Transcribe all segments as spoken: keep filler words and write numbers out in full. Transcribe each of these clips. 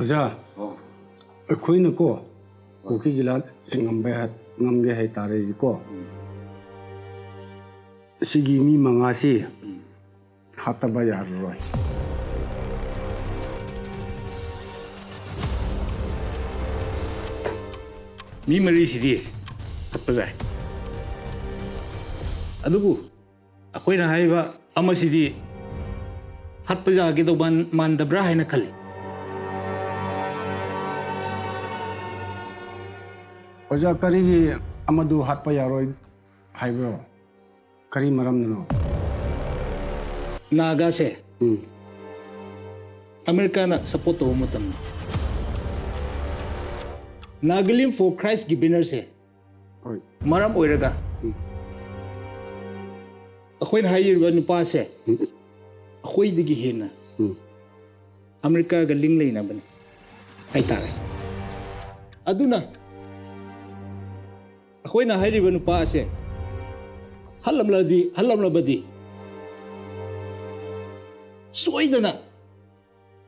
Oja, oh, ꯑꯩꯈꯣꯏꯅꯀꯣ, oh, ꯀꯨꯀꯤꯒꯤ ꯂꯥꯟ ꯉꯝꯕ ꯍꯥꯏ-, ꯉꯝꯒꯦ ꯍꯥꯏꯇꯥꯔꯗꯤꯀꯣ, ꯁꯤꯒꯤ ꯃꯤ ꯃꯉꯥꯁꯤ ꯍꯥꯠꯇꯕ ꯌꯥꯔꯔꯣꯏ꯫ ꯃꯤ ꯃꯔꯤꯁꯤꯗꯤ ꯍꯥꯠꯄ ꯌꯥꯏ꯫ ꯑꯗꯨꯕꯨ ꯑꯩꯈꯣꯏꯅ ꯍꯥꯏꯔꯤꯕ ꯑꯃꯁꯤꯗꯤ ꯍꯥꯠꯄ ꯌꯥꯒꯗꯧꯕ ꯃꯥꯟꯗꯕ꯭ꯔꯥ ꯍꯥꯏꯅ ꯈꯜꯂꯤ꯫ ꯑꯣꯖꯥ, ꯀꯔꯤꯒꯤ ꯑꯃꯗꯨ ꯍꯥꯠꯄ ꯌꯥꯔꯣꯏ ꯍꯥꯏꯕ꯭ꯔꯣ? ꯀꯔꯤ ꯃꯔꯝꯅꯅꯣ? ꯅꯥꯒꯥꯁꯦ, ꯎꯝ, ꯑꯃꯦꯔꯤꯀꯥꯅ support ꯇꯧꯕ ꯃꯇꯝꯗ Nagalim for Christ ꯀꯤ banner ꯁꯦ, ꯍꯣꯏ, ꯃꯔꯝ ꯑꯣꯏꯔꯒ, ꯎꯝ, ꯑꯩꯈꯣꯏꯅ ꯍꯥꯏꯔꯤꯕ ꯅꯨꯄꯥꯁꯦ, ꯎꯝ, ꯑꯩꯈꯣꯏꯗꯒꯤ ꯍꯦꯟꯅ, ꯎꯝ, ꯑꯃꯦꯔꯤꯀꯥꯒ link ꯂꯩꯅꯕꯅꯤ ꯍꯥꯏꯇꯥꯔꯦ꯫ ꯑꯗꯨꯅ ꯑꯩꯈꯣꯏꯅ ꯍꯥꯏꯔꯤꯕ ꯅꯨꯄꯥ ꯑꯁꯦ ꯍꯜꯂꯝꯂꯗꯤ, ꯍꯜꯂꯝꯂꯕꯗꯤ ꯁꯣꯏꯗꯅ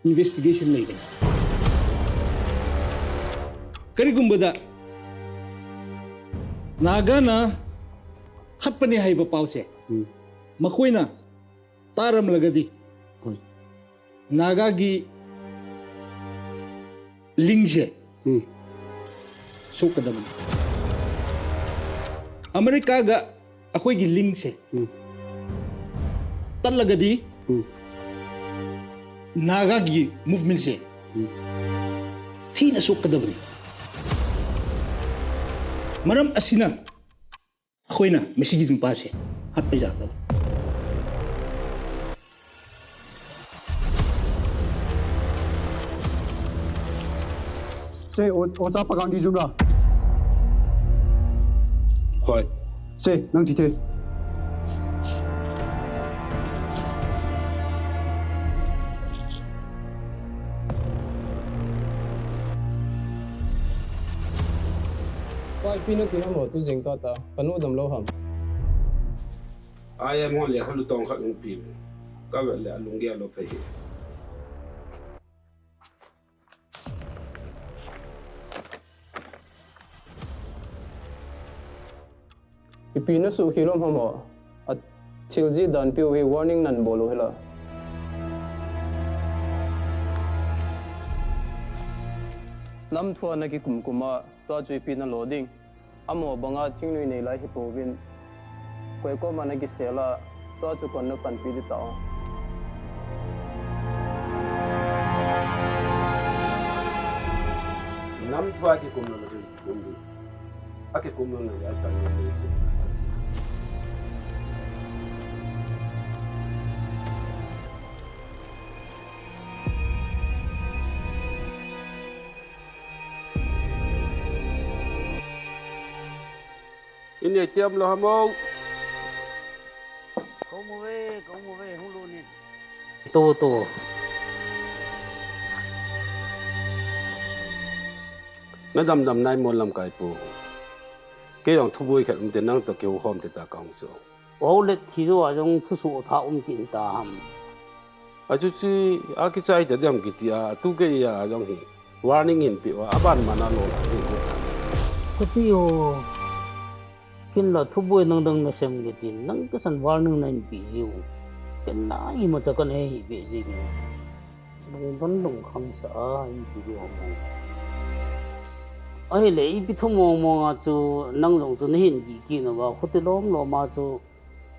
investigation ꯂꯩꯒꯅꯤ꯫ ꯀꯔꯤꯒꯨꯝꯕꯗ ꯅꯥꯒꯥꯅ ꯍꯥꯠꯄꯅꯤ ꯍꯥꯏꯕ ꯄꯥꯎꯁꯦ, ꯎꯝ, ꯃꯈꯣꯏꯅ ꯇꯥꯔꯝꯂꯒꯗꯤ, ꯍꯣꯏ, ꯅꯥꯒꯥꯒꯤ link ꯁꯦ, ꯎꯝ, ꯁꯣꯛꯀꯗꯕꯅꯤ꯫ ꯑꯃꯦꯔꯤꯀꯥꯒ ꯑꯩꯈꯣꯏꯒꯤ link ꯁꯦ, ꯎꯝ, ꯇꯠꯂꯒꯗꯤ, ꯎꯝ, ꯅꯥꯒꯥꯒꯤ movement ꯁꯦ, ꯎꯝ, ꯊꯤꯅ ꯁꯣꯛꯀꯗꯕꯅꯤ꯫ ꯃꯔꯝ ꯑꯁꯤꯅ ꯑꯩꯈꯣꯏꯅ ꯃꯁꯤꯒꯤ ꯅꯨꯄꯥꯁꯦ ꯍꯥꯠꯄ ꯌꯥꯗꯕ꯫ ꯁꯦ, ꯑꯣ-, ꯑꯣꯖꯥ ꯄꯀꯥꯡꯒꯤ ꯌꯨꯝꯔꯥ? ꯍꯣꯏ꯫ ꯁꯦ, ꯅꯪ ꯆꯤꯊꯦ꯫ Pai pi na ti ham o, tu jing ka ta, ka nu dam lo ham. Ai, ai, mo le, ha lu tong khat hung pi. Ka vet le, a lunggel lou phei. Ipi na suhkhel um ham o. A thil jih dan piu hi warning nan bol u hila. Lamthua na kikum kum a, tua chu ipi na lo ding. Amaho banga thingnoi nei lai hi pouvin. Koi koma na kisel a, tua chu kon na panpi di tao. Lamthua kikum na lo ding. Kum di. A kikum na lo ding, a pan na lo ding. Ini tiam lo hamo. Kau mu ve, kau mu ve, hung lu ni. Tu, tu. Na dam dam nai mo Lamkai pu. Kei jong thuboi khat um te nang to keu hom te ta ka hung chu. Olet thi jo a jong thusoh tha um kit ta ham. A chu chu a kichai ta diam kiti a, tu kei a jong hi. Warning hin pe uva, aban mana lo la hin. Kati o. Kin la thuboi nang dang na sem kiti, nang kasan warning na hin pe jiu. Ken na imacha kan he hi pe jiu. Nang ban dong kham sa a, hin pe jiu mo. Ahile, ipi thu mong mong a chu, nang jong chu na hin ki ki na va, khuti lom lom a chu,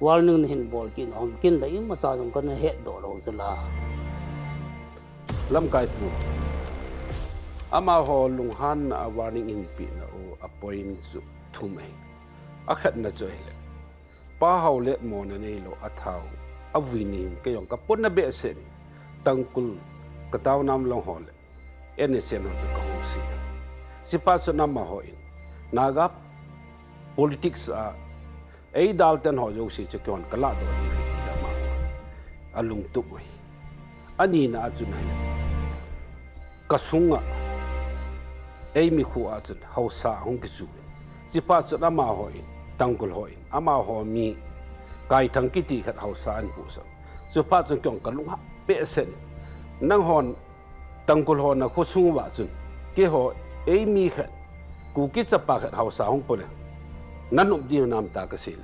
warning na hin bol kit na hom kin la imacha jong kana het doh lou chu la. Lamkai pu. Amaho lunghan na a warning in pe na u a point chu thum ahi. A khatna chu ahile. Pa hao le mo na nei lou a thao. A vui ni hin kei jong ka pon na behseh ni. Tangkul ka tao nam long ho le. N S N ho chu ka hung si. Sipa chu nama ho in. Naga politics a, ei dal ten ho jouse chu kihon ka lah doh ding ahi ti ama a lungtup u ahi. Anina a chun ahi. Ka sunga, ei mikhu a chun haosa hung kichu. Chiphat chun amaho in, Tangkhul ho in, amaho mi, Kaithang kiti khat haosa ahin puhsah. Chuphat chun kihon ka lunghang behseh in. Nanghon Tangkhul ho na khosung uva chun, keiho eimi khat, Kuki chapa khat haosa hung pole, nanop diu nam ta kasei.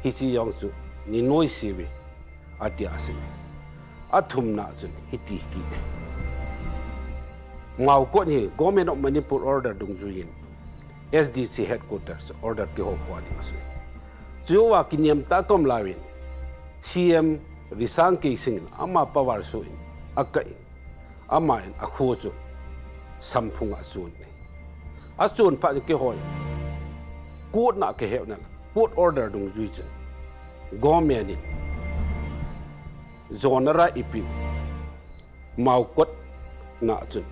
Hiche jong chu ninoise uve, atia asei. Athumna chun hiti kit e. Maokot hi Government of Manipur order dungjuiyin S D C headquarters order kihou kho ding asei. Chua kiniam tah a kaum laiyun, C M Risang Keishing in ama power soh in akai in, aman akho chu Samphung a achon e. Achon phat in keiho in court na kahet na, court order dungjui chun government in zonna ra ipi u, Maokot na chun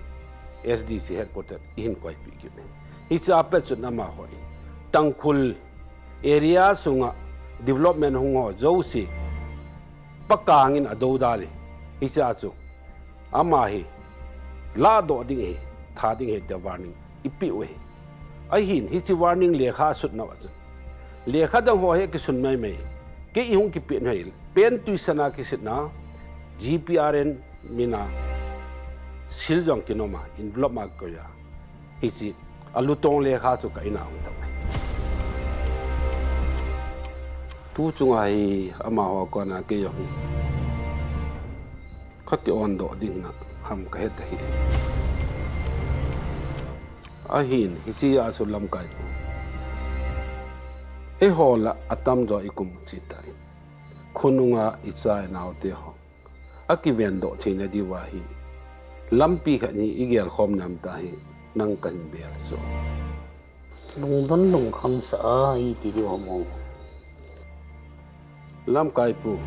S D C headquarter ihin koipeh kit e. Hiche a pat chun amaho in Tangkhul area sunga development hung ho jouse pakang in adoudal e. Hiche a chu ama hi ladoh ding ahi, that ding ahi tia warning ipeh u ahi. Ahin hiche warning lekha asut nauva chun, lekha dang ho hi kisun maimai. Kei ihung kipeh u hi, pen tuisan a kisetna, G P R N min a seal jong kinom a, envelope ma kakoi a. Hiche alutong lekha chu ka in a hung tao e. Tu chunga hi amaho kona kei jong hi ka kiondoh ding na ham kahet ahi. Ahin, hiche a chu lamkai pu, eiho lah a tamjo ikum cheh tan, khonunga icha inao te ho akivendoh theina diuva hi lampi khat hi igel khom nam ta hi nang kahin bel chu. Lungdon lungkham sa a iti diu ham o. Lamkai pu,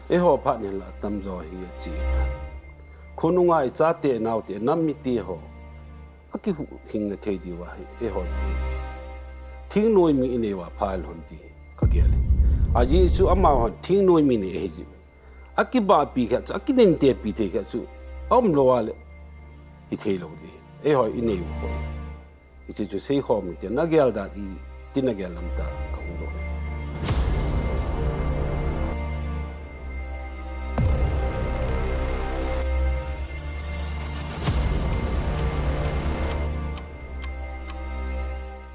eiho phat in lah a tamjo hi ache ta. Khonunga ichate, inaote, nam mite ho akihuhhing na thei diuva hi eiho thingnoi mi inei uva pha lhon ti kagel e. Ajeh chu amahon thingnoi mi nei ahi jeh. Akibahpi khat chu, akininte pi thei khat chu aum lou a le hithei lou ding. Eiho inei u poi. Hiche chu seikhom inte, nagel dan iti nagel lam ta kahung doh e.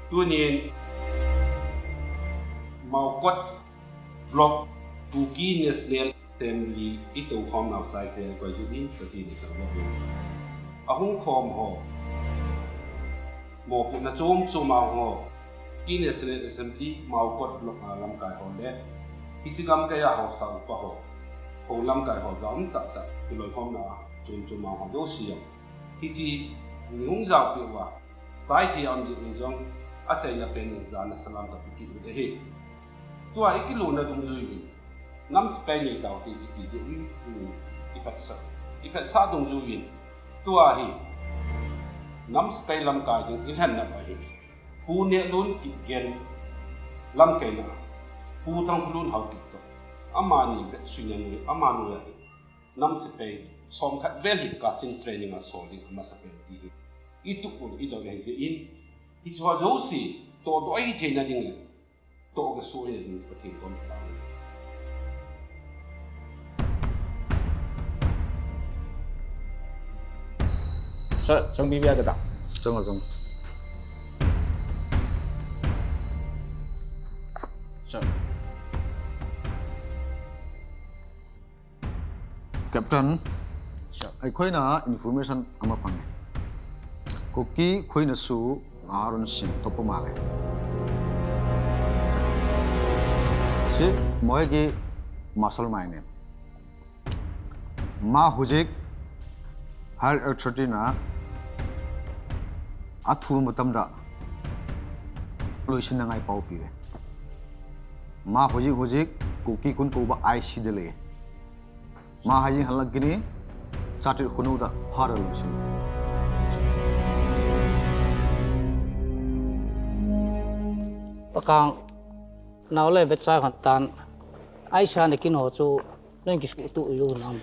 Tunin Maokot Block Kuki National Assembly itoukhom nau chaithei a koi jeh in Pathen in thangvah in, ahung khom ho mopohna chom chom a hung ho, Kuki National Assembly Maokot Block a lamkai ho le hiche gamkai a haosa upa ho, ho lamkai ho jaum tahtah kiloikhomna chom chom a hung ho jouse jong hiche ni hung jaopeh uva chaithei a um jeh un jong achaina pen in jana salam kape kit u ahi. Tua ikilona dungjuiyin, nam sepai neitaute iti jeh in, iphatsah, iphatsah dungjuiyin, tua hi nam sepai lamkai ding ilhenna pa hi, Pu Nehlun Kipgen lamkaina, Pu Thangkholun Haokip toh, amani vetsuina noi, amanoiya hi nam sepai somkhat vel hi Kachin training a sol ding amasapen ti hi itup u le idou u ahi jeh in, hicheho jouse tohdoh ahi theina ding le toh gasoh hina ding Pathen koma tao e. Sir, chang bibia kata. Chang a chang. Sir. Captain. Sir. ꯑꯩꯈꯣꯏꯅ information ꯑꯃ ꯐꯪꯉꯦ꯫ ꯀꯨꯀꯤ ꯈꯣꯏꯅꯁꯨ ꯅꯍꯥꯔꯣꯜꯁꯤꯡ ꯑꯇꯣꯞꯄ ꯃꯥꯜꯂꯦ꯫ ꯁꯤ ꯃꯣꯏꯒꯤ mastermind ꯅꯦ꯫ ꯃꯥ ꯍꯧꯖꯤꯛ higher authority ꯅ ꯑꯊꯨꯕ ꯃꯇꯝꯗ ꯂꯣꯏꯁꯤꯟꯅꯉꯥꯏ ꯄꯥꯎ ꯄꯤꯔꯦ꯫ ꯃꯥ ꯍꯧꯖꯤꯛ ꯍꯧꯖꯤꯛ ꯀꯨꯀꯤ ꯈꯨꯟ ꯀꯧꯕ I C ꯗ ꯂꯩꯌꯦ꯫ ꯃꯥ ꯍꯌꯦꯡ ꯍꯜꯂꯛꯀꯅꯤ, ꯆꯥꯇ꯭ꯔꯦꯠ ꯈꯨꯅꯧꯗ ꯐꯥꯔꯒ ꯂꯣꯏꯁꯤꯜꯂꯨ꯫ ꯄꯥꯈꯪ ꯅꯥꯎ ꯂꯩꯕ ꯆꯥ ꯍꯣꯟ ꯇꯥꯟ, ꯑꯩ ꯏꯁꯥꯅ ꯀꯤꯅꯣ ꯆꯨ, ꯅꯪ ꯀꯤꯁꯨ ꯇꯨ ꯌꯨ ꯅꯝ꯫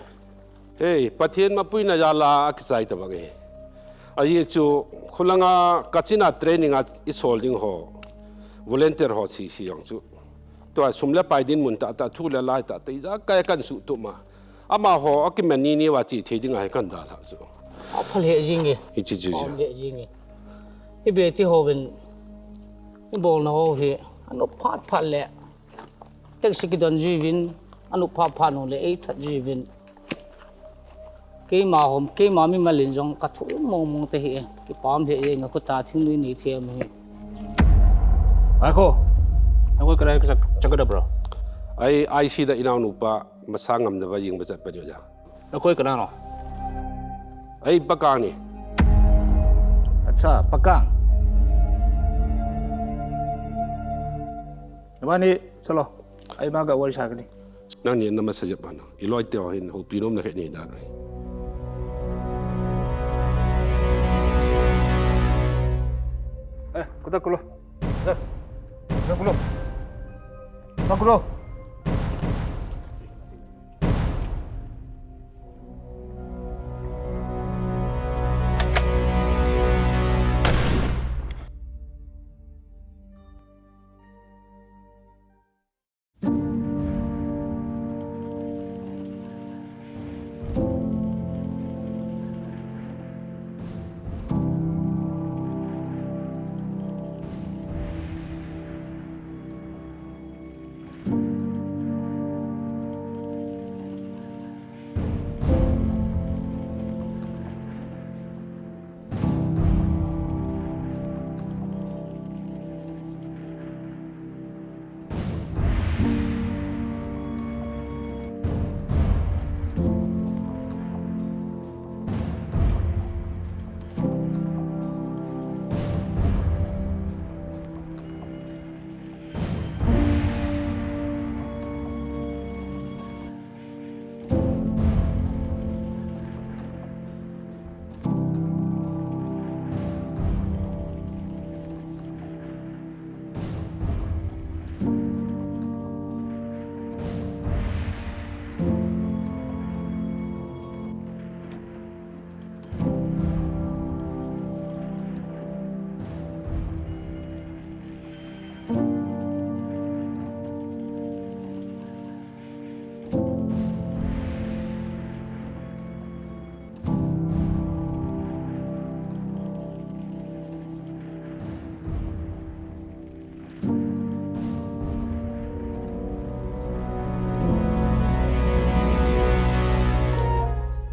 Hey, Pathen mapuina jal a akichai tabang e. Ajeh chu, khulanga Kachin a training a isol ding ho, volunteer ho sese jong chu, tua sum le pai dinmun tahtah, thu le lai tahtah, ijakai a kan suhtup ma, Amaho akiman ni ni uva che thei ding ahi kan dalhah chu. Apha lheh jing e. Hiche chu chu. Apha lheh jing e. Hi beti hovin, hi bolna ho hi, anop phat phat le. Taxi kidon jiuvin, anop phat phat nung le eithat jiuvin. Keima hom, keima mimal in jong kathum mong mong tahih e. Kipah lheh jeng e, khuta thingnoi nei thei ahi. Ai kho. Nakoi kanai ka chak, chak da bro. Ai, I C da inao nupa masa ngamna ba jing ba chat pa jo ja. Nakoi kanai no. Ai, Pakang ni. Acha, Pakang. Namani, chalo. Ai, maga wari sa kani. Nangni na masa jep ba nang. Iloi te hin hopi nom na khe ni da. Eh, kuda kulo. Kuda. Kuda kulo. Kuda kulo.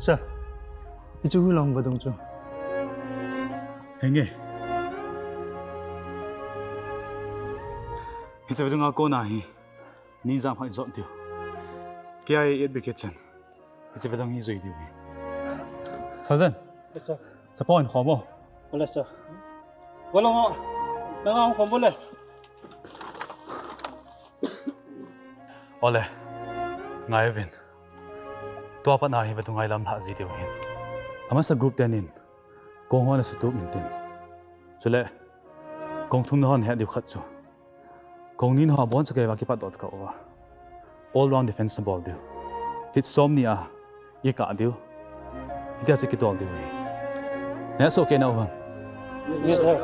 Sir, hichu hui long vadung chu. Henge. Hichu vadung a kona hi. Ni jam hai jot diu. Kei a advocate chan. Hiche vadung hi jui diu hi. Sergeant. Yes, sir. Chapang in khom o. Ole, sir. Bolo mo. Nang ang khom bole. Ole. Ngai vin. Tua pat na hi vadung ngai lam lha ji diu hin. Amasa group ten in. Kong hon a sutup min tin. Chule. Kong thum na hon he diu khat chu. Kong ni na ho bon sa kei va kipat dot ka uva. All round defense na bol diu. Hit som ni a, i ka diu. Hitia chu kidol diu hi. Na so ke na uva. Yes, sir.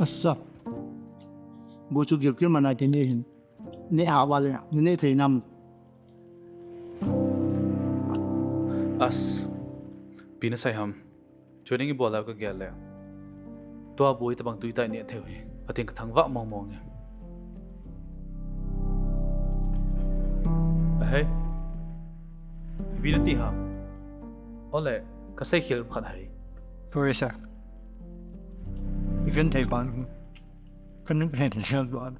Asa. Bu chu gilkil mana kini hin. Neh hava le, neh thei nam. As, ipi nasei ham. Training ibol a kagel le. Tua bu hitabang tui tai neh thei u hi. Pathen kathangvah mong mong e. Ahei. Ipi nati ham. Ole, kasei khel khat hai. Sorry, sir. Ikan thei pan. Kan thei thei ban.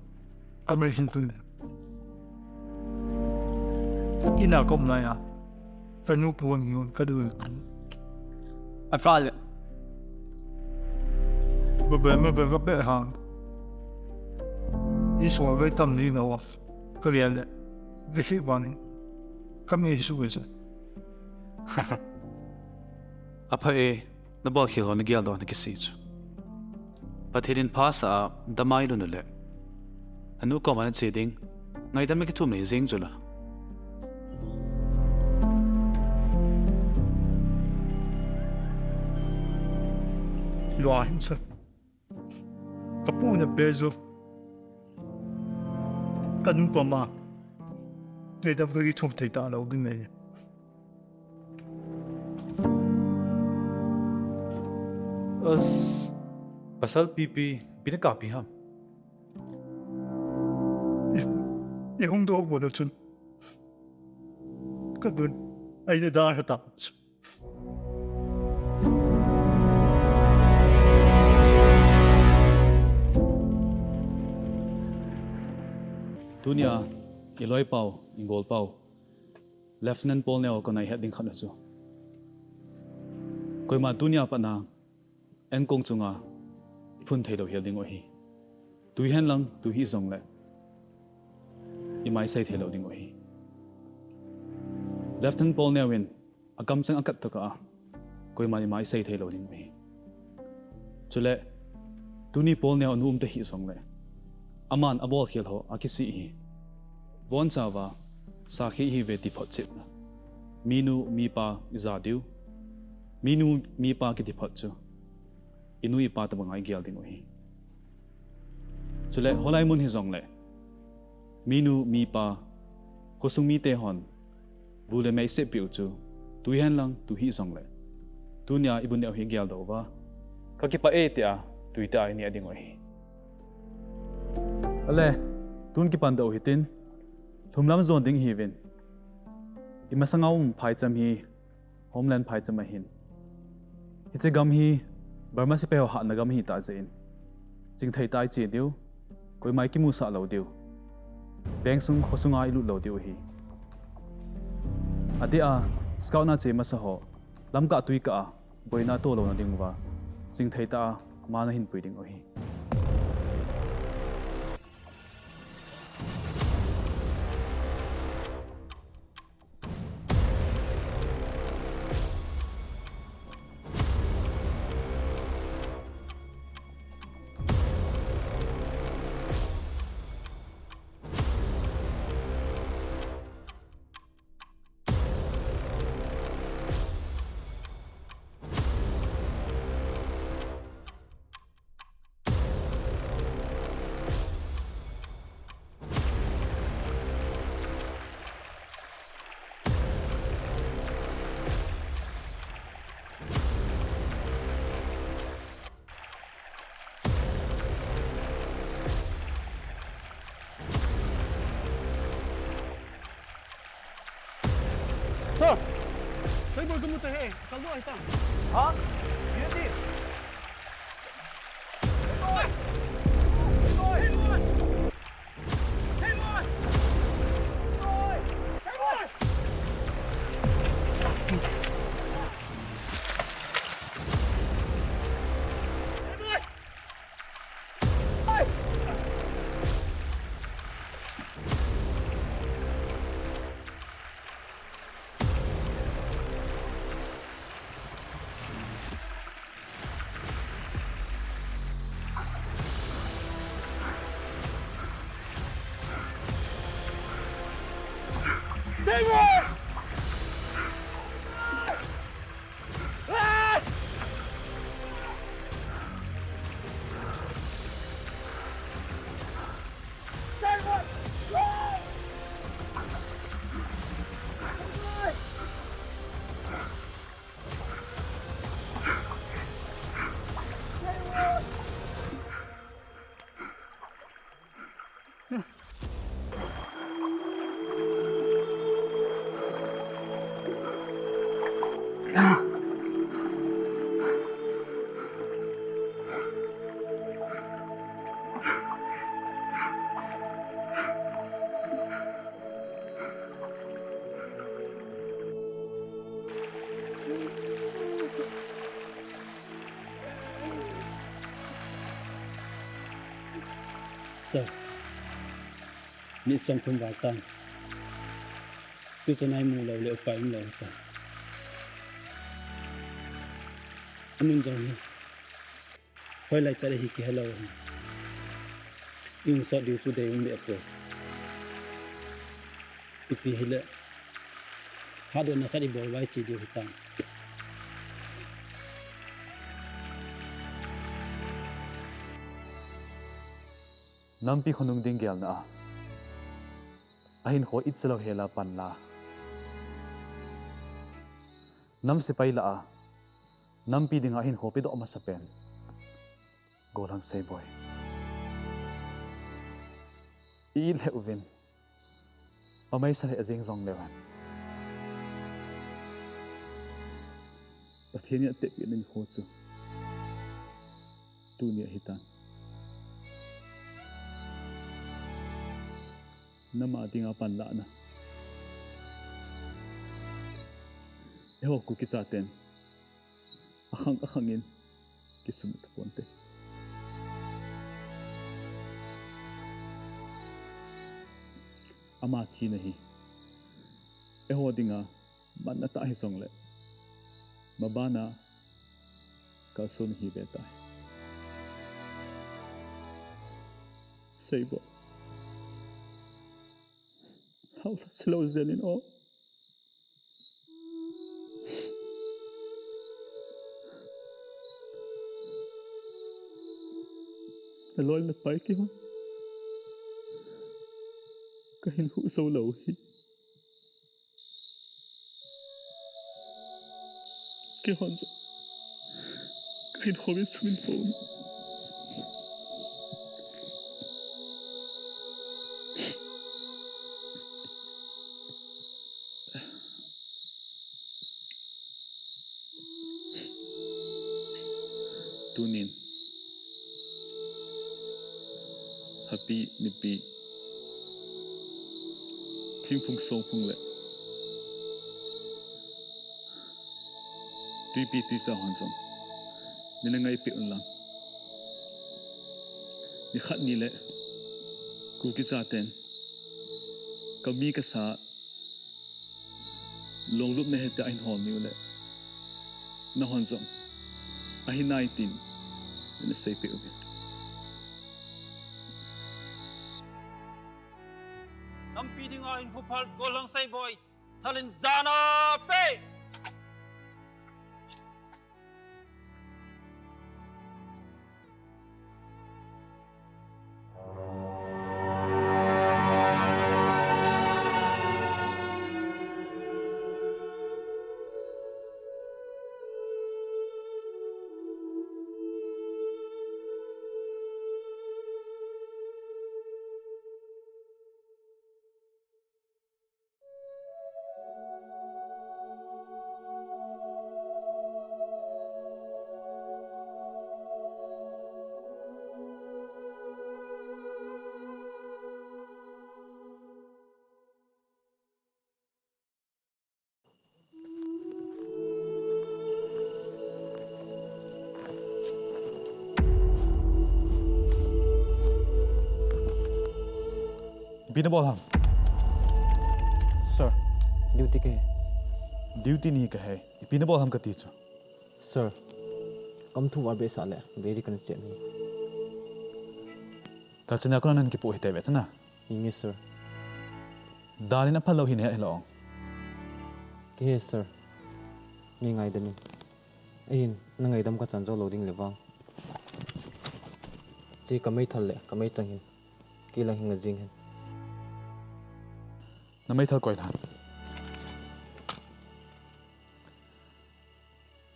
Ka mei hin tun. Ina kom na ya. Ka nu pu ni ka du. A fa le. Ba ba ma ba ka be ha. Ni so ba tam ni na wa. Ka le le. Ka shi ba ni. Ka mei su be sa. Apha e. Nabol khel ho nagel doh a nakisih chu. Pathen in phasah a damai lun u le. Nanu koma nache ding, ngaidam nakithum nahi jeng chu la. Lua hin sa. Kapu na pe chu. Kanu koma. Ngaidam kakithum thei talou ding ahi. As, pasal pipi, ipi nakapi ham. I, i hung doh bol chun. Ka dun, ai ne da ha ta. Tunia, i loi pau, i gol pau. Lieutenant Paul Neo kona ihet ding khat u chu. Koima tunia pat a, ankong chunga, iphun thei lou hel ding u ahi. Tui hen lang, tui hih jongle, imaisei thei lou ding u ahi. Lieutenant Paul Neo in, akamcheng akat tokah a, koima imaisei thei lou ding u ahi. Chule, tuni Paul Neo anu um tahih jongle, aman abol khel ho akisih hi. Bonchauva, sakhi ihiuve ti photchetna. Minu, mipa ija diu. Minu, mipa kiti phot chu. Inu ipa tabanga igel ding u ahi. Chule, holai mun hijongle. Minu, mipa, khosung mite hon. Bu le mei sepeh u chu, tui hen lang, tui hih jongle. Tunia ibun neo hi geldoh uva. Kakipah e tia, tui tia ineh ding u ahi. Ale, tun kipan doh u hitin, lhumlam jon ding ihiuvin. Imasanga um phaicham hi, Homeland phaicham ahin. Hiche gam hi, Burma sepai ho hatna gam ahitah jeh in. Chingthei tah a iche diu, koima ikimusah lou diu. Veng sung khosunga ilut lou diu ahi. Adeh a, scout na che masa ho, lamkah tuikah a, boina atoh louna diuva, chingthei tah a, ama nahin pui diu ahi. Sir! Sir, bol kamu tahe. Kaldo ahi ta. Ha? Beauty! Sir, ni som thum val tan. Tu chu nai mu lou le upai um lou ta. Amun jong hi. Hoilai chat le hi kihelou hi. Ing sot diu chu dei um le poi. Ipi hile. Hatdohna khat ibol vai chi diu hitam. Nampi khonung ding gelna a. Ahinkho ichalou hela panla. Nam sepai lah a. Nampi dinga ahinkho pedoh masapen. Golhang Seiboi. I-it lheh uvin. Pamai sa lheh jing jong leu hen. Pathen in atep in ahinkho chu. Tuni ahitan. Nama dinga panlahna. Eiho Kuki chaten. Akhang akhang in. Kisum taponte. Ama thina hi. Eiho dinga. Manna tah hijongle. Mabana. Kalson hi ve tai. Seiboi. Hao la se lou jeng in o. Na loi na pai kihon. Kahin huhsah lou hi. Kihon jo. Kahin khomin sumin po. Tunin. Happy, nipi. Thingphung songphung le. Tuipi tuisa hon jong. Nina ngaipeh un lang. Nikhat nile. Kuki chaten. Kami kasa. Longlupna hete ahin hol niu le. Nahon jong. Ahi nai tin. Nina seipeh uve. Nampi dinga ahin phuphal Golhang Seiboi. Thalin jana pe. Ipi nabol ham? Sir, duty kahi. Duty nahi kahi. Ipi nabol ham kati chu. Sir, kam thu val behseh le, very kan chem hi. Tachana kona nahin kipoh hite ve tana. Inge, sir. Dan in aphal lou hi nahet hilou. Kahe, sir. Nei ngaidam in. Ahin, na ngaidam kachan jou lou ding le vang. Che ka meithal le, ka meichang hin. Kei lang hin nga jing hen. Na meithal koi lhan.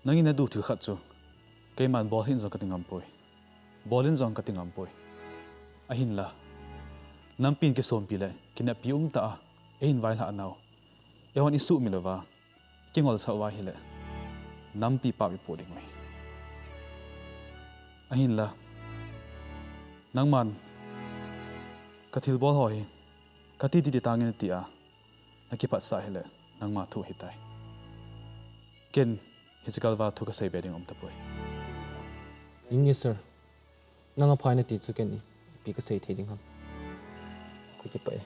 Nangin naduh thil khat chu, keiman bol hih in jong kati ngam poi. Bol in jong kati ngam poi. Ahinla, nampi in kisompi le, kineppi umtah a, eihin vailhah nau. Eihon isuhmil uva, kingolsah uva ahile, nampi pap ipoh ding uve. Ahinla, nangman, kathilbol ho hi, kati titi tangin tia, nakiphatsah hile, nangma thu ahitai. Ken, hiche kalval thu kasei be ding um tapoi. Inge sir, nanga phai nati chu ken ipi kasei thei ding ham. Kakipah e.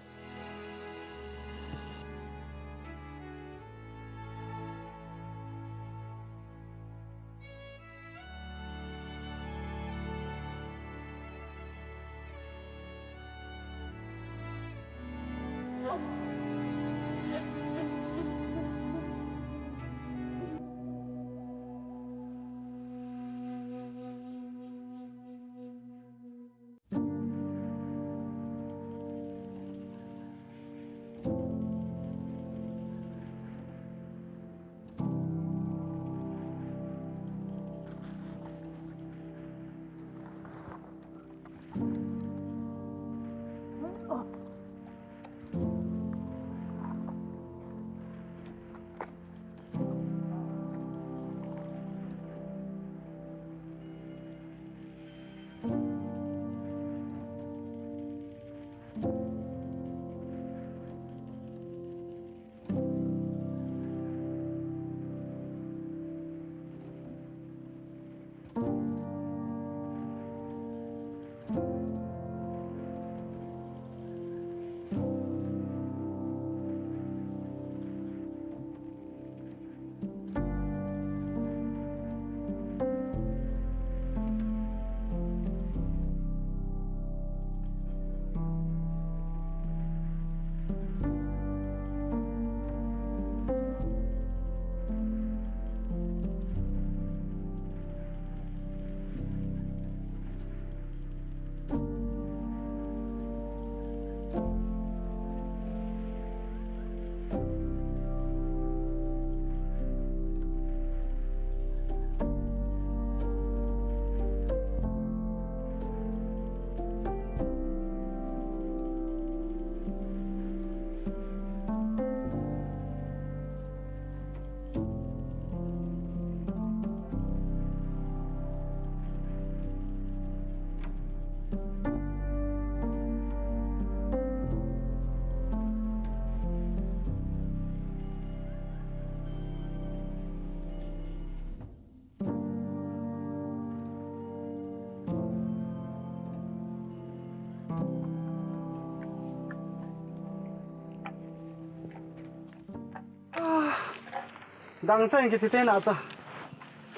Dangcha in kiti te na ta.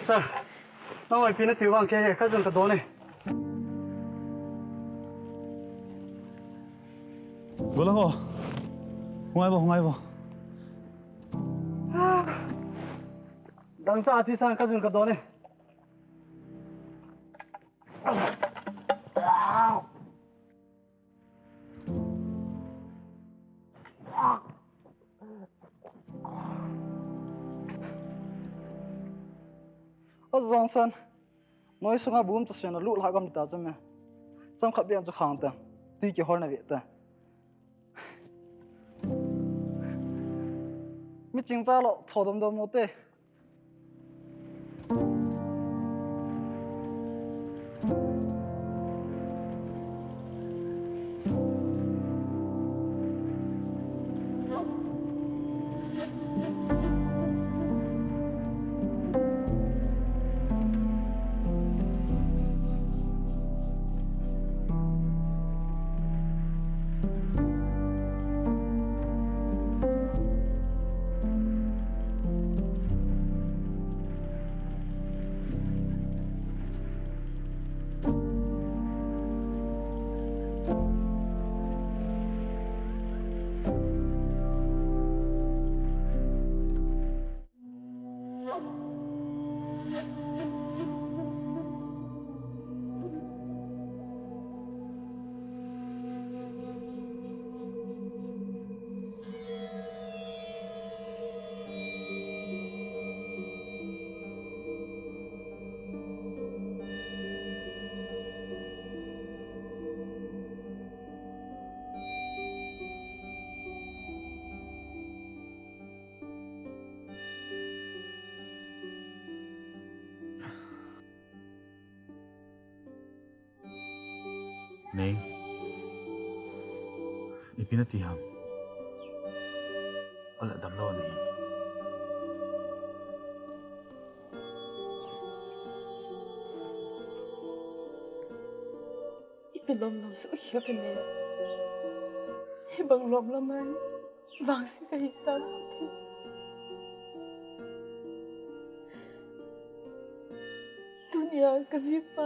Sir, nangho ipi nati vang kei, kajun kadon e. Golang o. Hung ngai vo, hung ngai vo. Dangcha ati san kajun kadon e. Ajong san, noi sunga bum chu sena lut lhah gam ta chu me. Cham khat beh chu khang ta, tui kihol na ve ta. Mi chingcha lo, tho dom dom mo te. Nei, ipi nati ham? Ole damlou nei. Ipi damlou su hi ka nei. Hibang lom lam a vangset kahi tam. Tunia kajipa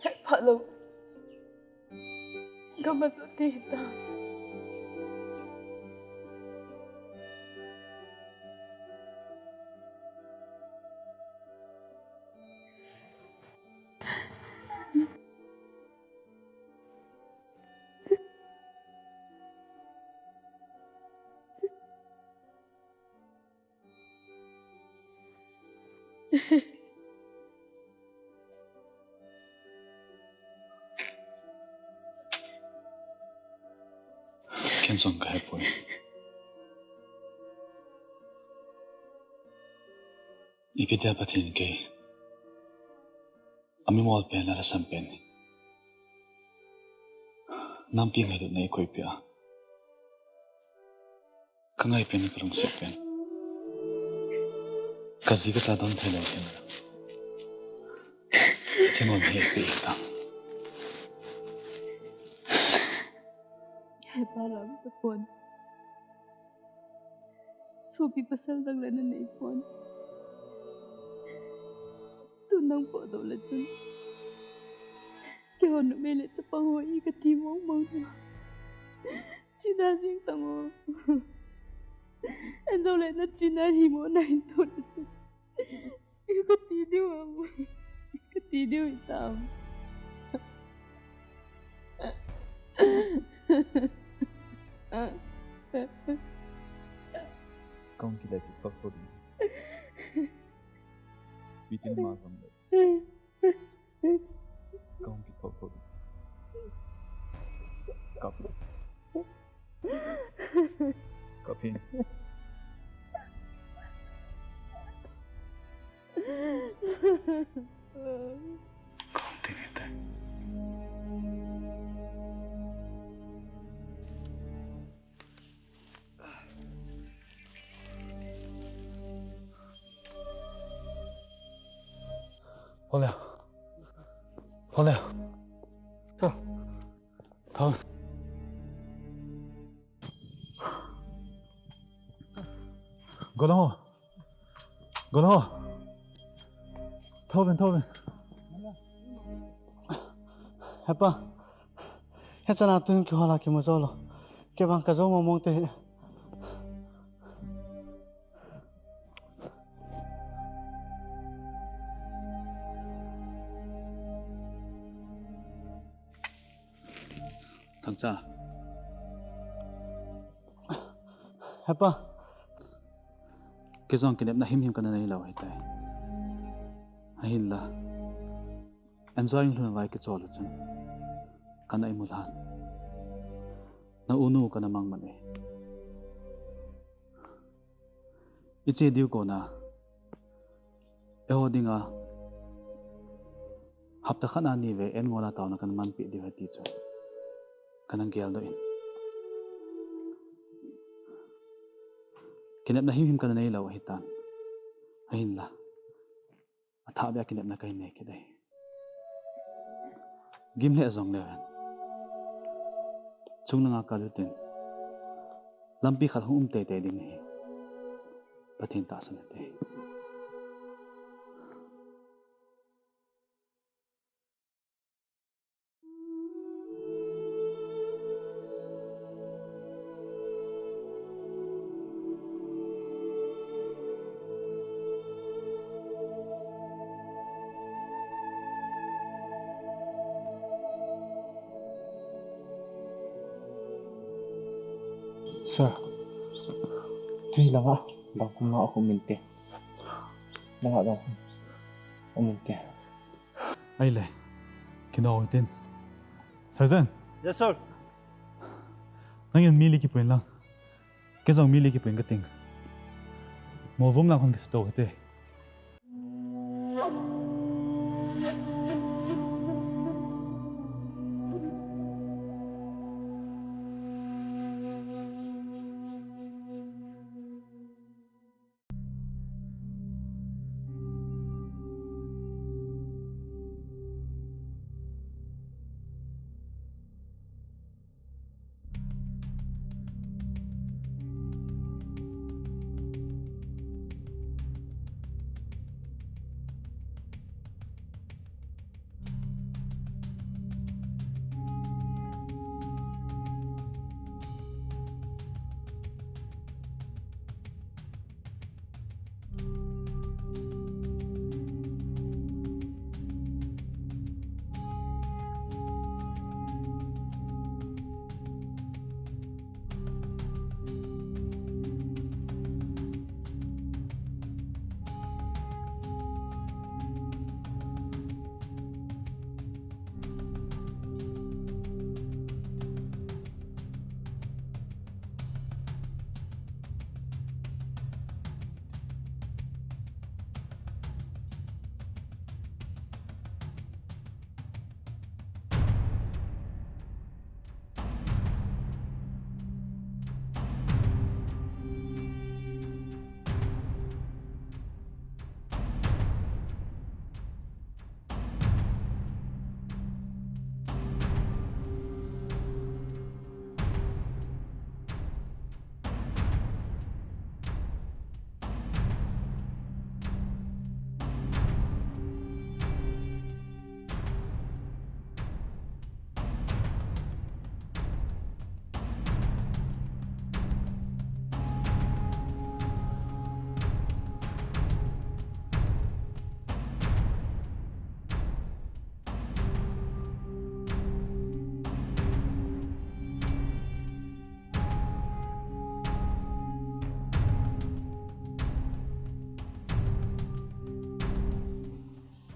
hepha lou gam a chu ti ta. Ken jong kahepoi. Ipi dia Pathen kei amimol pen, alhasam pen, nampi ngailutna eikoipeh a, kangai pen, kalungset pen, kaji kacha don thei lou hin, chingol hi eipeh hitam. Hepa lam tapon. Sopi pasal dang le nanei pon. Tun nang potdoh le chun, keiho numei le chapang ho ikati mong mong. China jing tang o. Anjo le nachina hi mo nahin to le chun, ikati diu ham? Ikati diu hitam? Kahung kile kit phot phot in. Ipi tin ma jong le. Kahung kit phot phot in. Kap. Kap in. Kahung tin hite. Thole. Thole. Tho. Tho. Golhang ho. Golhang ho. Tho uvin, tho uvin. Hepa. Hichan a tun kihol a kimu jou lou. Kei vang kajou mong mong te. Thangcha. Hepa. Kei jong kinepna himhim kana nei lou ahitai. Ahinla, Anjoy in lhun vai kichol u chun kana imu lhan. Na unu kana mang man e. Iche diu kona, eiho dinga hapta khat a ni vei en ngol a taona kana manpeh diu ahi ti chu kana geldoh in. Kinepna himhim kana nei lou ahitan. Ahinla, athah beh a kinepna kahin nei kit ahi. Gim lheh jongleu hen, chungnung a kal utin, lampi khat hung um teitei ding ahi. Pathen tahsan hite. Sir, tui langa dangkhum na aum inte. Langa dangkhum aum inte. Ahile, kinoi tin. Sergeant. Yes, sir. Nangin mi li kipuiin lang. Kei jong mi li kipuiin kating. Molvum lang hung kisuto hite.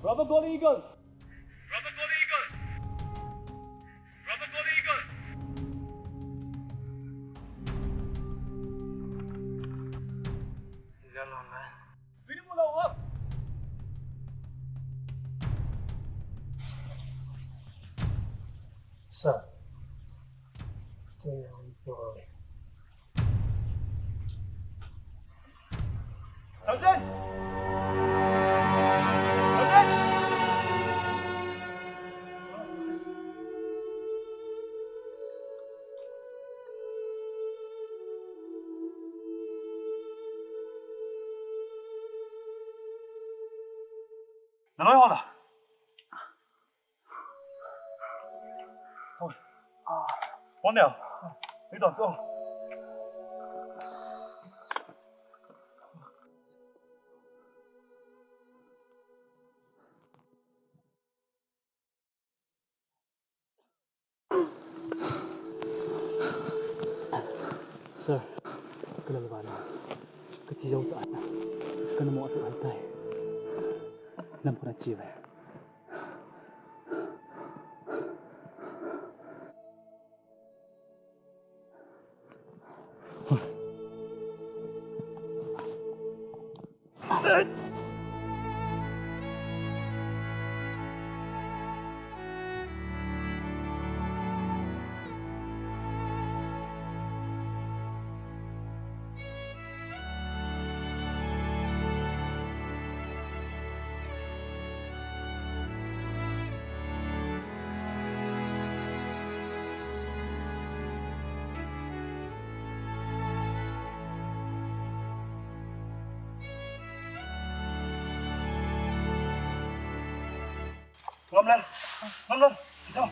Robert Golden Eagle. Robert Golden Eagle. Robert Golden Eagle. Sir. Sergeant! Sergeant! Na loi ho la. Oi. Oi neo. Ni don so. Sir, ka lam vana. Ka thi jou ta sa. Ka na mo tu an tai. Lam ko na chi ve. Ngam lang. Ngam lang. Ito.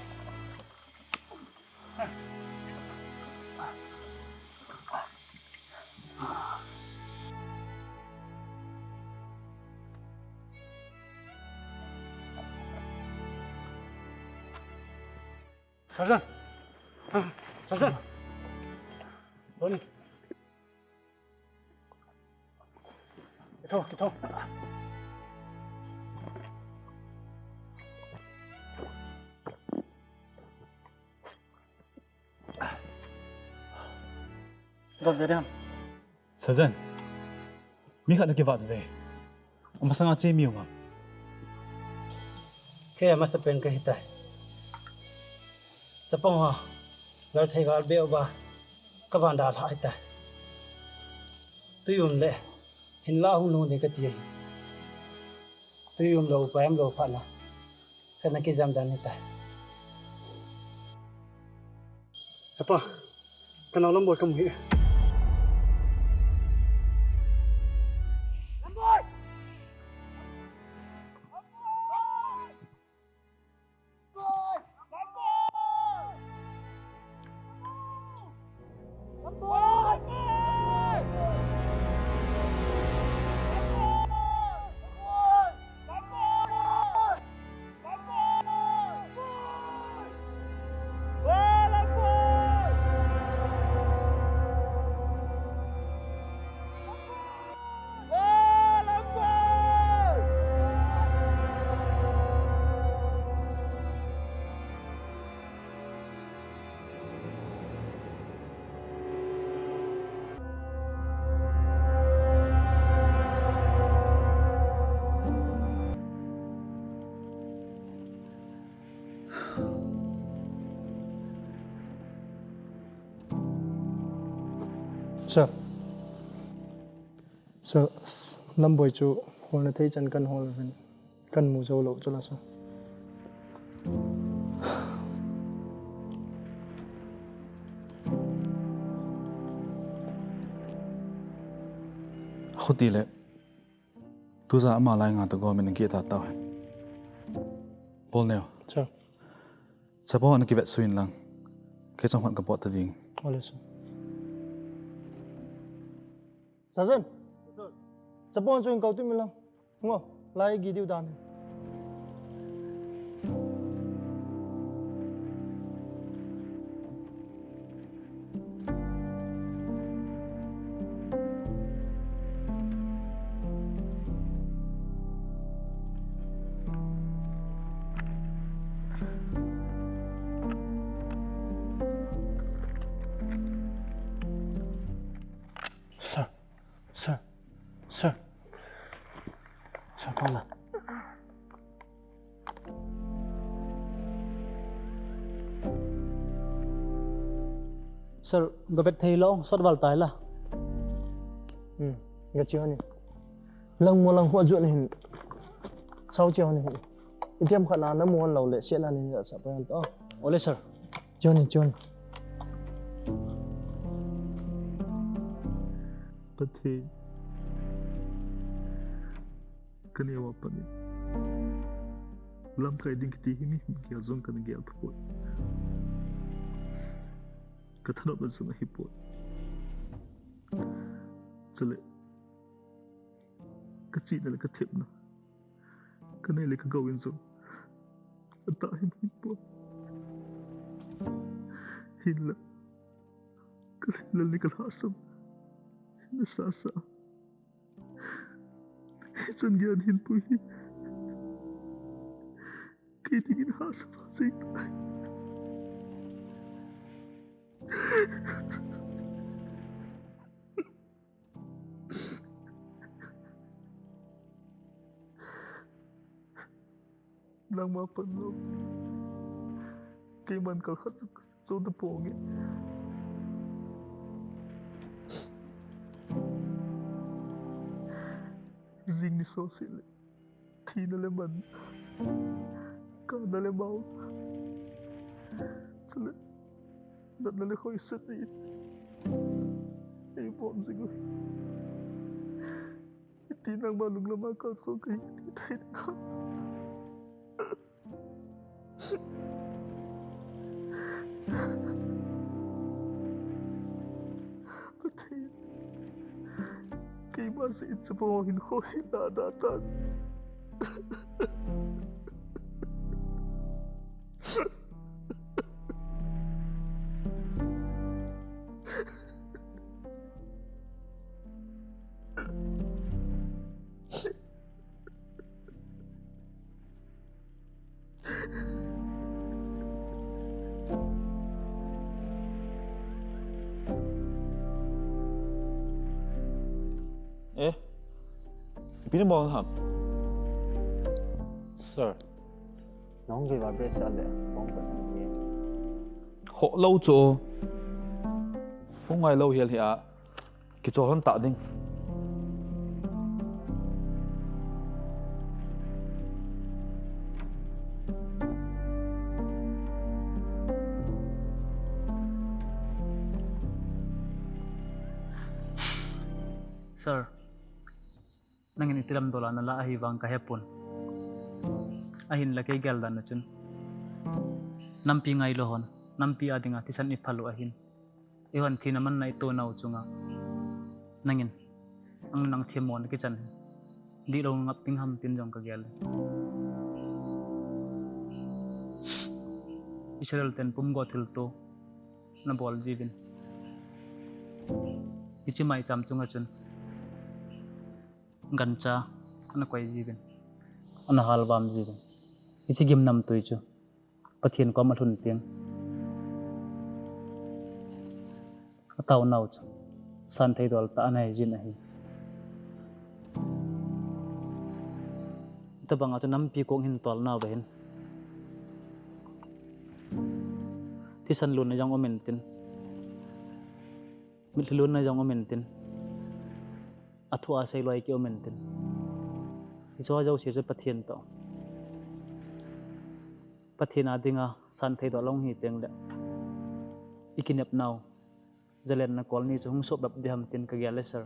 Sergeant. Sergeant. Tony. Kithou, kithou. Don ve dem. Sergeant, mi khat na kivat ve. Amasanga che mi u ngam. Kei amasapen kahi tai. Chapang ho, gal thei gal beh uva, ka van dalha ahi tai. Tui um le, hin la hung lhung ding kati ahi. Tui um lou, upai um lou phat na, kana kijam dan ahi tai. Hepa, ka nao Lamboi kamu hi. Sir. Sir, Lamboi chu holna thei chan kan hol uvin, kan mu jou lou chu la, sir. Khuti le. Tuja ama lai nga ta government in kit ta tau hen. Bol neo. Sir. Chapang ho na kivet suin lang. Kei chang hon ka pot ta ding. Ole, sir. Sergeant. Sir. Chapang ho chu in kau tu mi lang. Ngo, lai gi diu dan. Sir, sir, sir. Sir, call la. Sir, gavet thei lou, sot val tai la. Hmm, gache hon in. Lang mo lang ho jo ni hin. Sao che hon in. Itiam khat na na mo hon lou le, sia na ni sa pa hon to. Ole, sir. Che hon in, che hon in. Pathen, ka neo a pat in lamkai ding kiti hi mi, mi kia jong kana gel poi. Ka thanop na jong ahi poi. Chule, ka chihna le ka thepna, ka nei le ka gou in jong atah himhim poi. Hinla, ka lhinlel ni ka lhasam hi nasa sa. Hichan gei hin pui hi kei dingin hahsat a jing tai. Nangma pan lou, keiman kal khat chu, chu ta pong e. Jing ni so si le, thina le man, kana le mau, chule natna le khoisat ni, ei bom jing u hi. Iti nangma lunglam a kalsong kahi ti thei na. Pathen, keima jeh in chapang hinkho hi nada tan. Eh, ipi nabol ham? Sir. Nahung gei uva behseh le, hung pan ni. Khoh lou chu. Hung ngai lou hel hia. Kichol hon ta ding. Sir, nangin iti lam dol a nala ahivang kahepon. Ahinla kei geldan a chun, nampi ngailou hon, nampi a dinga thisan iphal u ahin. Eihon thina manna itoh nau chunga nangin, ang nang themmo nakichan hi dihlou ngap ding ham tin jong kagel e. Israel ten pumgo thilto nabol jiuvin, hiche maicham chunga chun gancha ana koi jiuvin, ana halvam jiuvin, hiche gimnamtui chu Pathen koma alhun teng, ataonau chu santhei dol tah ana hijin ahi. Hitobanga chu nampi kong hin tolnauva hin thisan lonna jong um intin, mitlhi lonna jong um intin, athu a seiloi ki um intin, hicheho jouse chu Pathen toh, Pathen a dinga santhei dol ahung hi tengle, ikinepnau jalenna kol ni chu hung soplap ding ham tin kagel e, sir.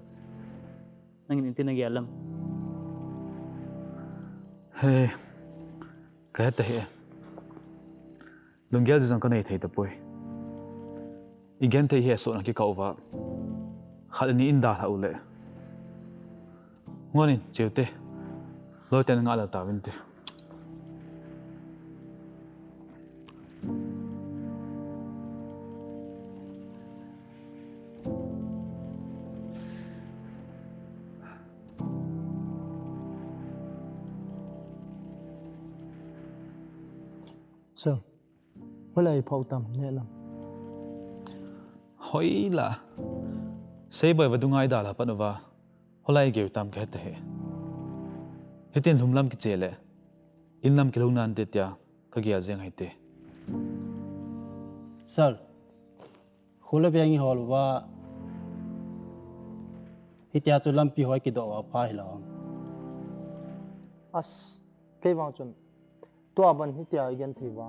Nangin iti nagel em? He, kahe tahih e. Lunggel jong kanei thei tapoi. Igenthei hi sohna kikah uva, khat le ni in dalhah u le. Ngonin, cheute. Loiten ngah lel tauvinte. Sir, hoilai phau tam ne lam. Hoila. Seiboi va dungai da la pat uva. Hoilai geu tam ka heta he. Hitin lhum lam kiche le. In lam kilou nante tia ka gel jeng hai te. Sir, Khula beng i hol uva, hitia chu lampi hoi kidoh uva pha hi lo. As, kei vang chun, tua ban hitia i gen thei uva.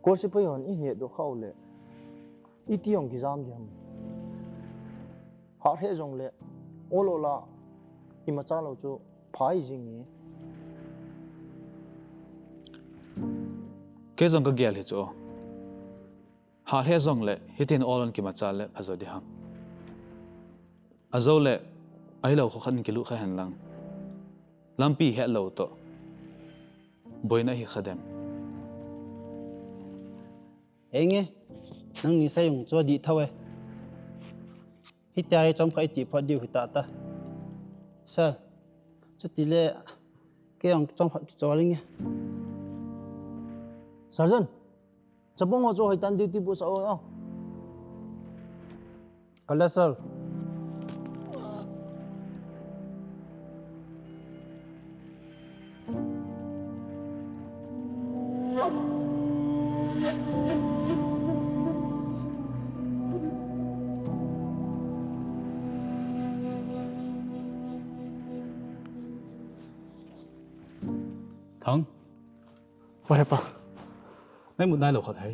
Kol sipai hon i het doh khau le, iti jong kijam di ham. Hah he jong le, ol ol a, i macha lo chu, pha i jing e. Kei jong ka gel hi chu. Hah le jong le, hitin ol on kimacha le, pha jo di ham. Ajo le, ahilou kho khat in kilut kha hen lang. Lampi het lou toh. Boina hi kha dem. Enge, nangni sa jong chu adih thou e. Hitia hi chomkhat i chih phot diu hi tah tah. Sir, chuti le, kei jong chomkhat kichol inge. Sergeant, chapang ho chu hoitah in duty post a o. Kal e, sir. Thang. Oi, hepa. Nai mu nai lou khat hai.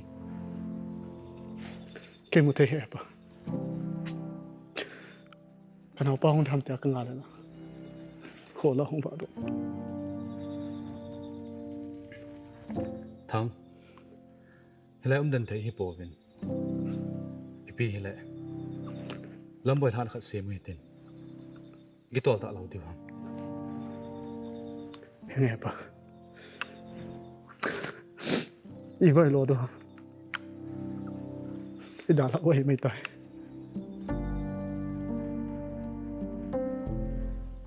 Kei mu thei hepa. Ka naopa hung tham tia ka ngai le na. Kho la hung ba do. Thang. Hilai um den thei hi pouvin. Ipi hilai. Lamboi lhan khat sem u hitin. Kitol ta lou diu ham. Henge pa. I vai lo do. I da la wai mai tai.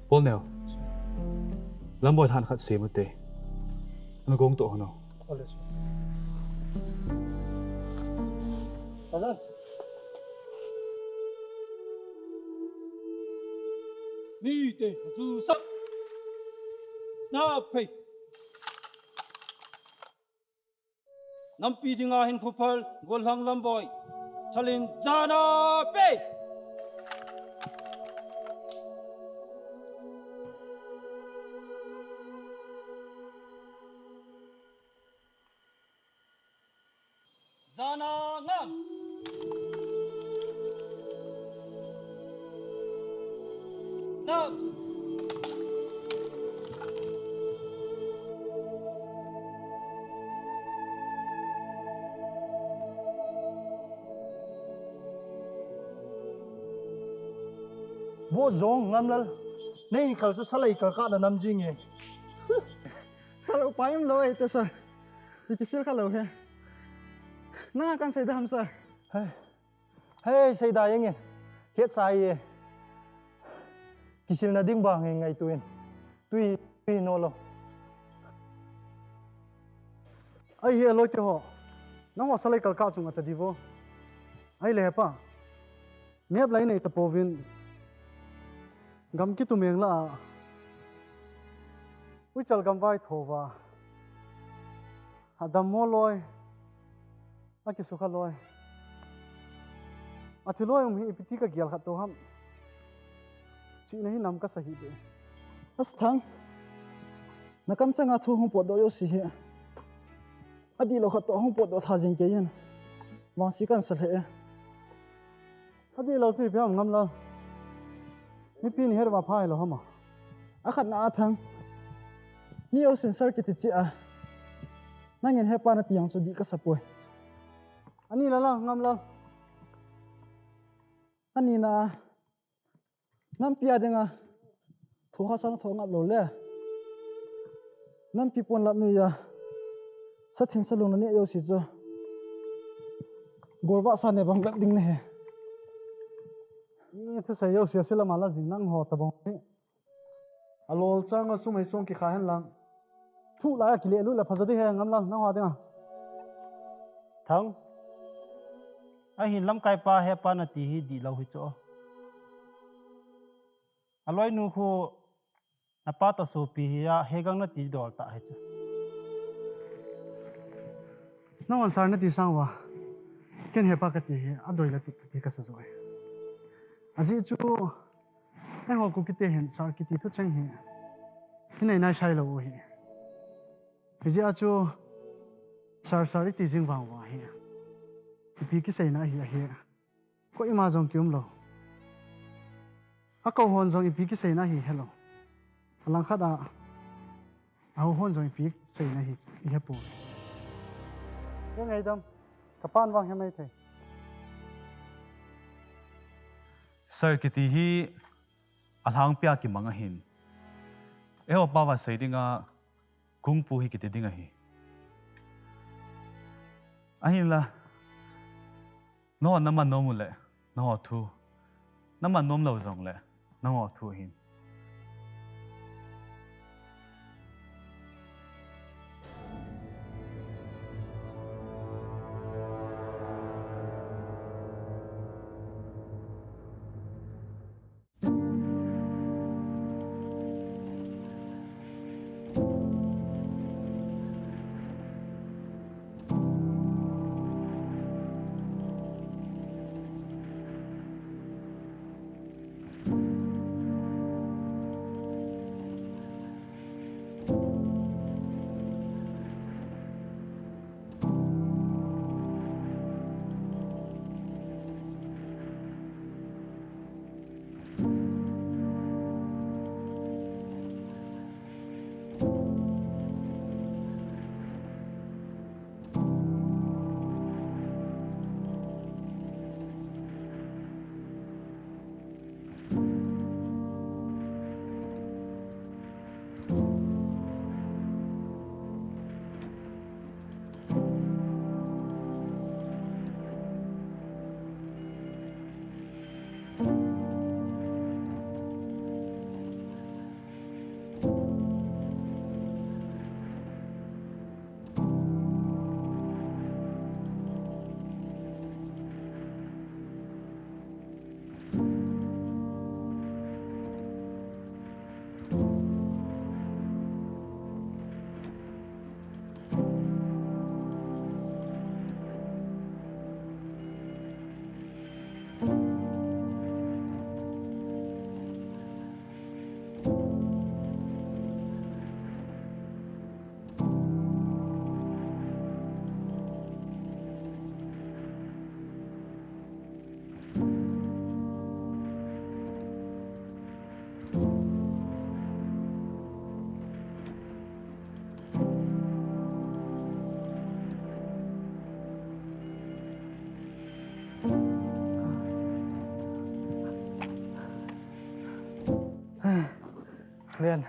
Paul neo. Lamboi lhan khat sem u te. Ana gong to hono. Ole so. Ni te hatu sap. Snap phei. Nampi dinga hin khuphal, golhang lamboi. Thalin jana pe. Jana ngam. Nam. Vo jong Ngamlal. Nei khal chu salai kal ka na nam jing e. Salo pa im lo e te sa. Ki kisil kha lo he. Nanga kan sei da ham sa. Hei. Hei, sei da jeng e. Het sa e. Kisil na ding ba ngai ngai tuin. Tui, tui no lo. Ai he loi te ho. Nang ho salai kal ka chung ata di vo. Ai le pa. Nep lai nei ta povin. Gam kitu meng la a. Uichal gam vai thova. A dam mo loi. A kisukha loi. A thi loi um hi ipi ti ka gial khat to ham. Chi na hi nam ka sa hi de. As thang. Na kam changa thu hung pot do yo si hi. A di lo khat to hung pot do tha jing ke yin. Wang si kan sa le. A di lo chu ipi ham Ngamlal. Mipi ni her ma phai lo hama. A khat na a thang. Mi o sin sar kiti chi a. Nangin he pa na tiang chu di ka sa poi. Ani la la Ngamlal. Ani na. Nampi a dinga. Thu kha sang tho ngap lo le. Nampi pon lap nu ya. Sa thin sa lung na ne yo si chu. Gol va sa ne bang lap ding ne he. Ni thu sa yo si a sila ma la jing nang ho ta bang ni. A lol chang a sum hei song ki kha hen lang. Thu la a kile lu la phajo di he ngam lang nang ho dinga. Thang. Ahin lamkai pa he pa nati hi di lo hi chu. Aloinu khu napa ta sopi hi a he gang nati dol ta hi chu. Nang answer nati sang uva. Ken he pa kati hi adoi la tup tup hi kasa jo e. Ajeh chu Eiho Kuki te hin sir kiti thucheng hi, hi nei nai sai lou u hi. Hijeh a chu sir sir iti jing vang uva hi, ipi kiseina hi ahi. Koima jong kium lou. Akou hon jong ipi kiseina hi helou. Alangkhat a Aho hon jong ipi seina hi, i hepoi. Ka ngaidam, ka pan vang he mai thei. Sir kiti hi alhangpia kimang ahin. Eiho pa va sei dinga kungpu hi kiti ding ahi. Ahinla, Nangho naman nom u le, nangho thu. Naman nom lou jongle, nangho thu ahin. Len.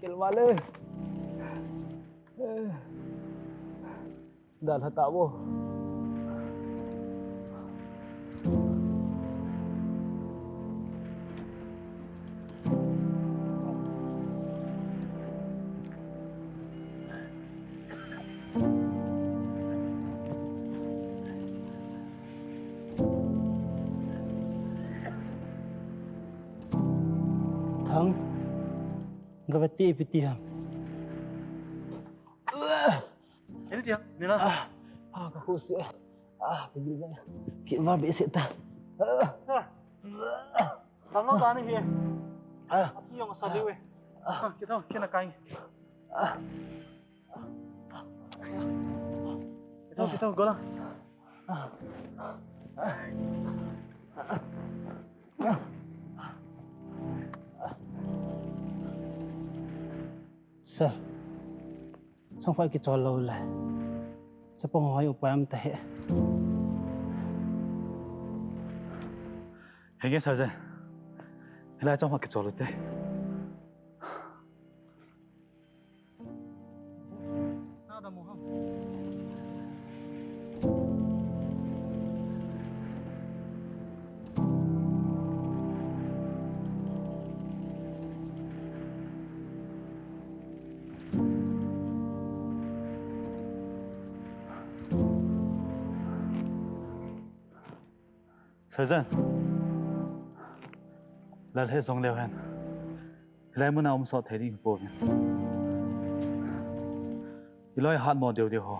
Kel male. Dah, dah tak apa. Thang, gravity ipi ti ham? Kini ti ham, ni na. Ah, ah, ka khusi. Ah, ka gil jang. Ki va be se ta. Ah. Thang lo ta ni hi. Ah. Ati yong sa liu e. Ah, ki thong, ki na kai. Ah. Kito, kito, go lang. Sir, chongkhat kichol lou le. Chapang hoi upai um ta he. Henge sir je. Hilai chongkhat kichol u te. Sergeant, lal he jong leu hen. Hilai muna um sot thei ding hi pouvin. Iloi hatmo deu deu ho.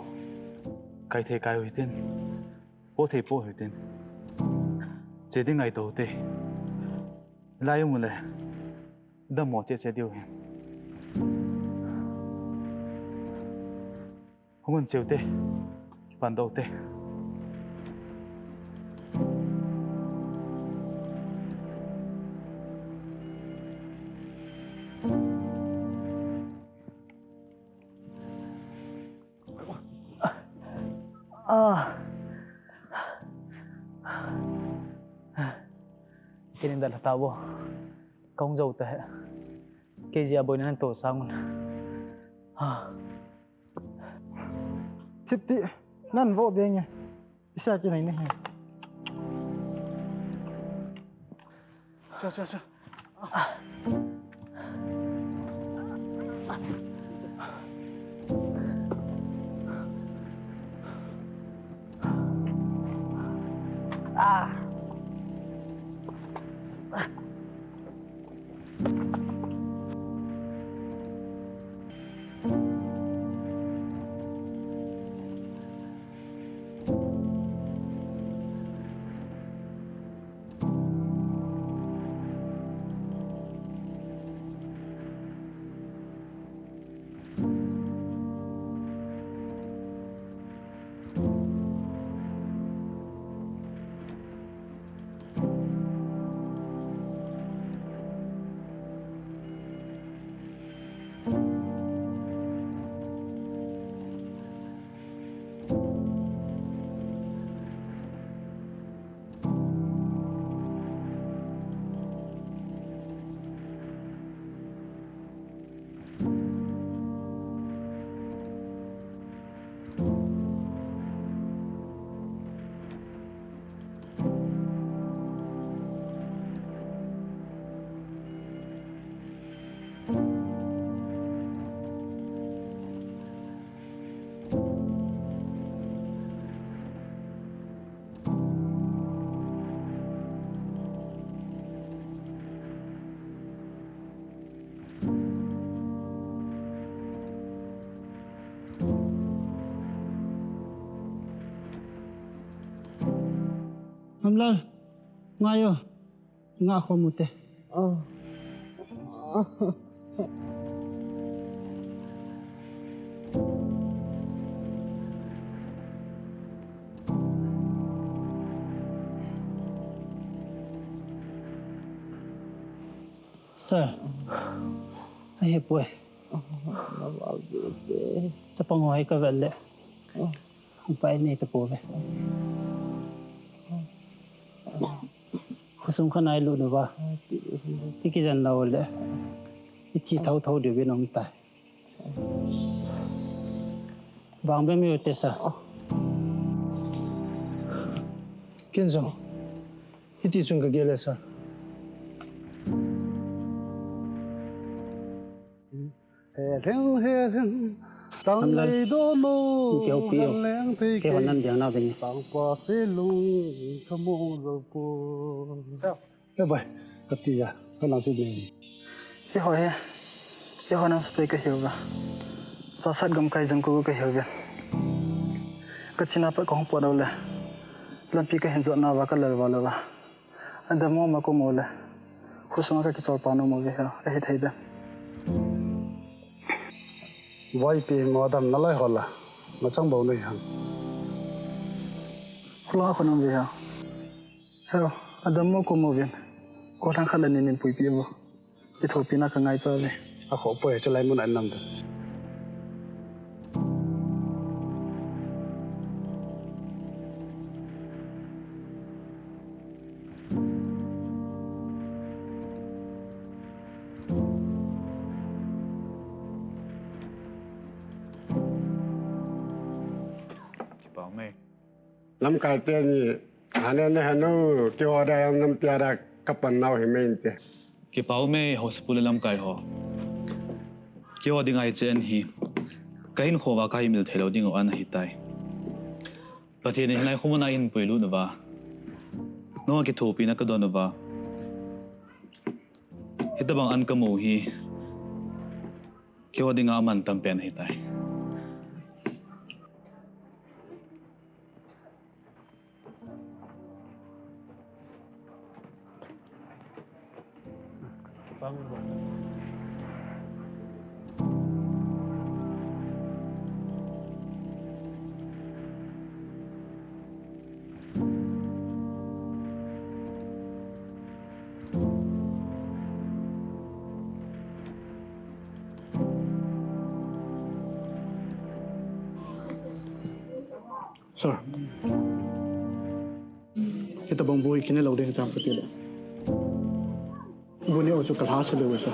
Kai thei kai u hitin. Po thei po u hitin. Che ding ngaito u hite. Hilai um u le. Dammo cheh cheh diu ahi. Hung un che u hite. Kipan doh u hite. Ah. Kei in dalha tauvo. Kahung jou tahih. Kei jeh a boina nato sang un. Ah. Thip ti, nang vo beng e. Isa kinai nahi. Cha, cha, cha. Namlal, ngai o. Nga khom u hite. Sir, ahi poi. Chapang ho hi kavet le. Upai nei tapouve. Khosung khat a ilut uva, ikijen lou le, ithi thotho diuvin aum tai. Vangbe mi u hite sir. Ken jong hiti chun kagel e sir. He lheng, he lheng, tang Namlal, nei do lo, kihoupi o. Ngan leng thei kei hon kei. Nan ding na ding. Tang pa se lung ka mo lo po. E bai, kati ya, ka nang si ding. Keiho he, keiho nang sepai kahiuve. Chasat gamkai jong ko kahiuve. Ka china pat kahung pot u le, lampi kahin jot nauva kalel val uva. Adammo ma ko mo le. Khosunga kakicholpa nom uve hia, ahithei dem. Vaipi mo damna lai ho la, machang bou nei ham. Kholanga khun um uve hia. Heo, adammo ko mo uvin. Kho lhang khat le ni nin puipi uvo. Kithopina kangaicha uve. Akhoh poi, chulai mun a inam dem. Kipah ume. Lamkai teni, ane ne hanu, keiho dia jong nampi a dia kapan nau hi me inte. Kipah ume, Haosapu le lamkai ho. Keiho dinga hiche an hi kahinkho uva kahimil theilou ding u an ahitai. Pathen in hilai khomun a eihin puilut uva, Nangho kithopina kadon uva, hitabang an kamu hi keiho dinga aman tam pen ahitai. Sir. Hitabang bu hi kine lou ding hitam kati le. Bu neo chu kalha sa lou, sir.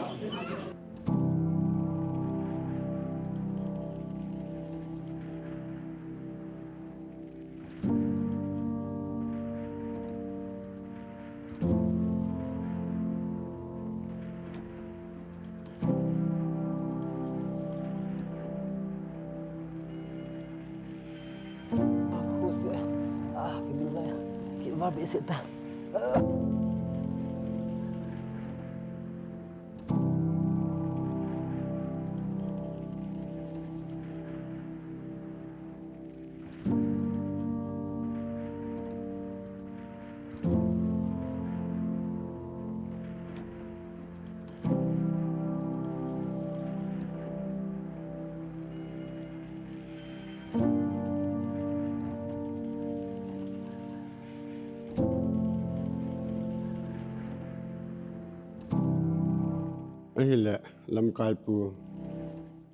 Ahile, lamkai pu.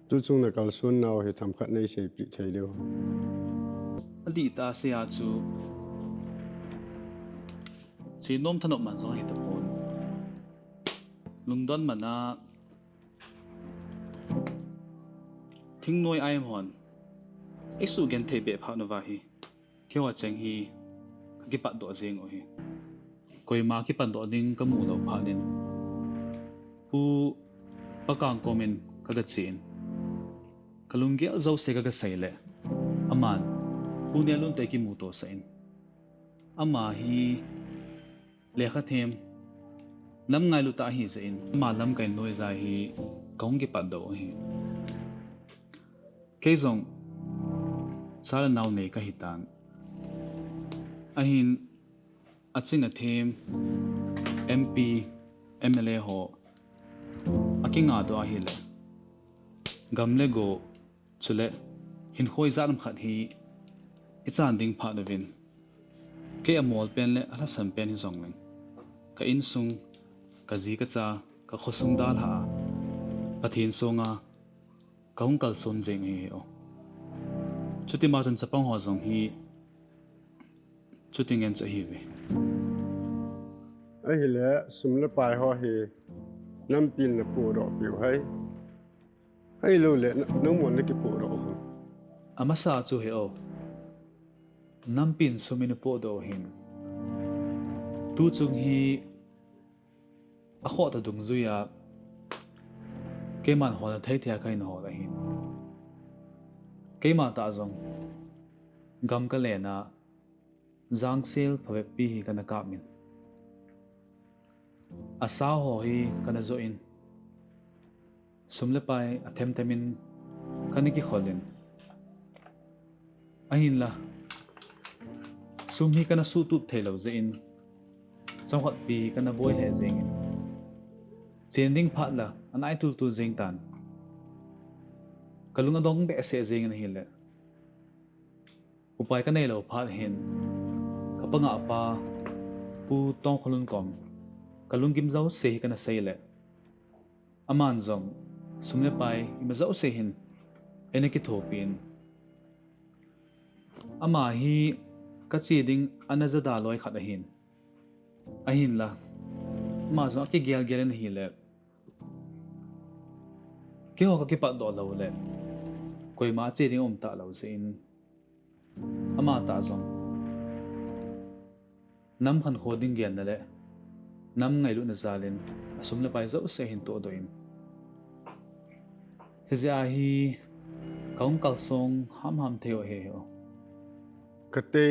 Tuchung nakalson nau hi themkhat neiseipeh thei diu. Adih tah a seia chu, chenom thanop man jong hitapon. Lungdon man a, thingnoi a eihon eisugenthei beh phat uva hi, keiho cheng hi kakipatdoh jeng u ahi. Koima kipatdoh ding kamu lou phat in, Pu Pa Kang komin kagache in, kalunggel jouse kagasei le, aman Pu Nehlun toh kimuto sah in, ama hi lekha them, nam ngailu tah ahijeh in, ama lamkai noiya hi kahung kipatdoh u ahi. Kei jong cha le nao nei kahitan. Ahin, aching athem, M P, M L A ho akingadoh ahile, gam le go, chule hinkho ijat ham khat hi ichan ding phat uvin, kei amol pen le alhasam pen hijongleng, ka insung, kaji kacha, kakhosung dalha a, Pathen songa kahung kalson jeng ahi o. Chutima chun chapang ho jong hi chuti ngen chu ahiuve. Ahile, sum le pai ho hi nampin napohdoh piu ham, ahiloule na, nangmon nakipohdoh u ham? Amasa chu he o, nampin sum in napohdoh u hin, tuchung hi akhoh toh dungjuia keiman holna thei thei a kahin hol ahin, keima tah jong gam kalen a, jangsel phabeppi hi kana kap in, asao ho hi kana joh in, sum le pai athem them in kana kikhol in, ahinla sum hi kana suhtup theilou jeh in, chomkhatpi kana boi lheh jeng in, chen ding phat la anai tultul jeng tan, kalung adong behseh jeng in ahile, upai kaneilou phat hin, kapangah pa Pu Tongkholun kom kalunggim jouse hi kana sei le, aman jong sum le pai ima jouse hin eina kithopi in, ama hi kache ding ana jada loi khat ahin, ahinla ama jong akigelgel in ahile, keiho kakipatdoh loule koima che ding aum talou jeh in, amatah jong nam khankho ding genna le nam ngailutna jal in asum le pai jouse ahin tohdoh in, hijeh a hi kahung kalsong hamham thei u ahi o. Kate,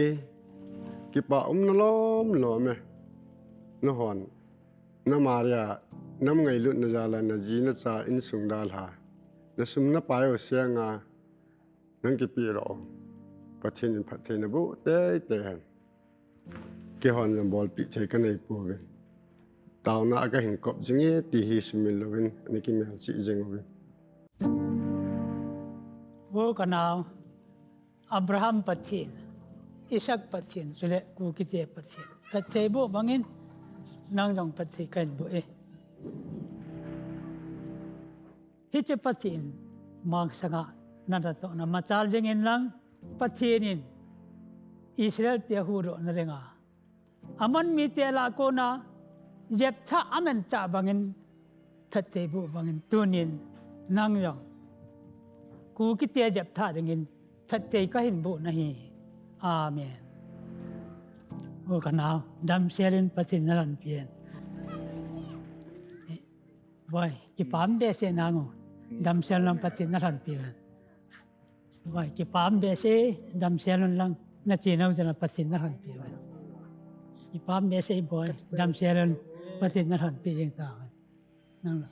kipa umna lomlom e. nahon, na Maria, nam ngailutna jal a, na ji na cha insung dalha, na sum na pai u sanga, nang kipe lou. Pathen in phattheina boh teitei hen. Keihon jong bolpeh thei kanei pouve. Taona a kahin kop jing e ti hi sumil louvin, ana kimelchih jing uve. O kanao, Abraham Pathen, Isaac Pathen, chule Kukite Pathen. Phatthei boh bangin, nang jong phatthei kahin boh e. Hiche Pathen in, mangsanga, na natohna machal jing in lang, Pathen in, Israel te huhdohna dinga. Aman mite lah a kona, Jephthah amanchah bangin, phatthei boh bangin, tunin, nang jong. Kukite Jephthah dingin, phatthei kahin boh nahi. Amen. O kanao, damsel in Pathen in nalhonpi hen. Boi, kipah behseh nang o. Damsel in Pathen in nalhonpi hen. Boi, kipah behseh, damsel in lang. Na chenau jana Pathen in nalhonpi hen. Kipah behseh boi, damsel in Pathen in nalhonpi jing ta hen. Nang la.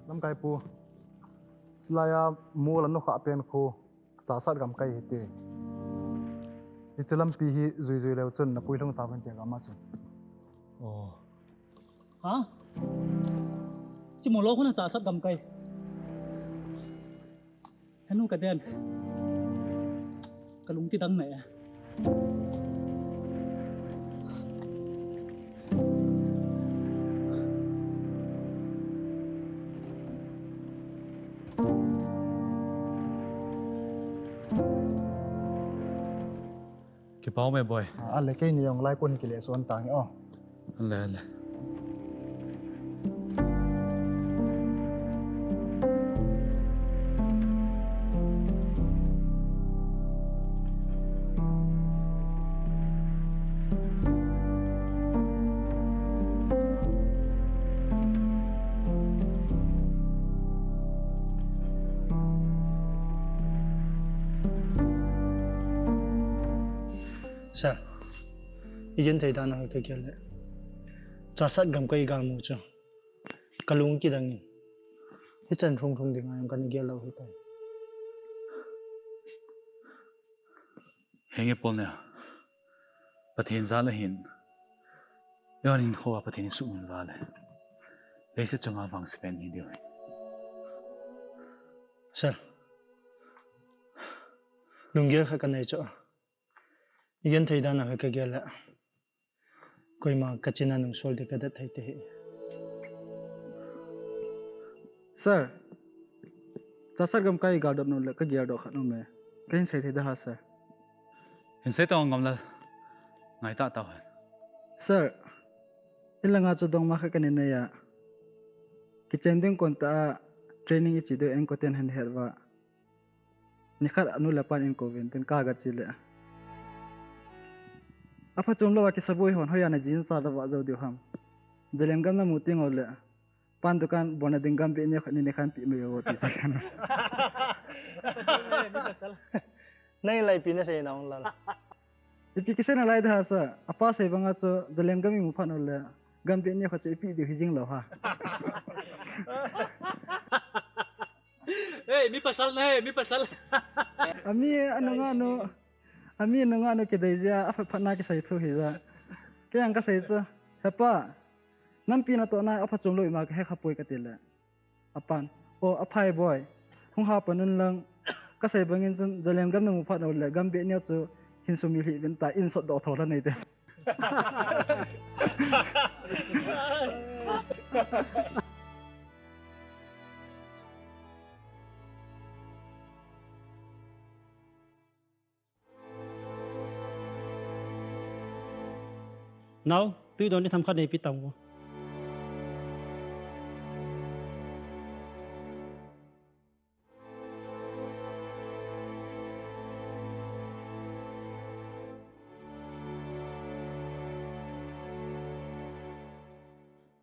Lamkai pu. Hilai a mol ana khah pen khu Chahsat gamkai hite. Hiche lampi hi juijui leu chun napui lhung tauvin tia gama chun. Oh. Ha? Hiche mol khu na Chahsat gamkai. Henu kaden. Kalung kidang nai. Kipah e boi. A, ale keini jong lai kon kile son tange o. Ale, ale. Sir, igenthei dan a kagel le. Chahsat gamkai galmu chu. Kalung kidang in. Hichan thung thung dinga jong kana gel lou hitai. Henge Paul ne. Pathen jal ahin. Eiho hinkho a Pathen in suhmil val e. Leiset chunga vangse pen hi diu. Sir. Lunggel khat kanei chu. Igenthei dan a kagel le. Koima kachina nungsol ding kadet thei te hi. Sir, Chahsat gamkai galdot nu le kageldoh khat aume. Kahin sei thei da ha, sir. Hin sei tong ngam la. Ngai ta tau hen. Sir, in langa chu dongma khat kana nei a. Kichen ding kon ta a training ichi diu enkoten hin het uva. Nikhat anu le apan eikouvin, tin kaga che le. Aphachom louva kisaboi hon, hoiya najin sa louva jou diu ham. Zalen gam namu teng ule. Pan dukan bolna ding gambih neo khat nei khan pe mai o ti sa kan. Nang lai ipi nasei nau lal. Ipi kisei nalai da sir. Apa sei banga chu Zalen gam imu phat ule. Gambih neo khat chu ipe diu hijing lou ha. Hey, mi pasal na, hey, mi pasal. Ami anunga nu, ami anunga nu kidei jia, aphat phat na kisei thu hi ja. Kei jong kasei chu, hepa, nampi natohna aphachom lou ima kahe kha poi kati le. Apan, o, aphai boi. Hung ha pan un lang, kasei bangin chun, Zalen gam namu phat ule, gambih neo chu, hin sumil hih uvin ta, in sot doh tho la nei te. Nao, tui don ding themkhat neipe tang vo.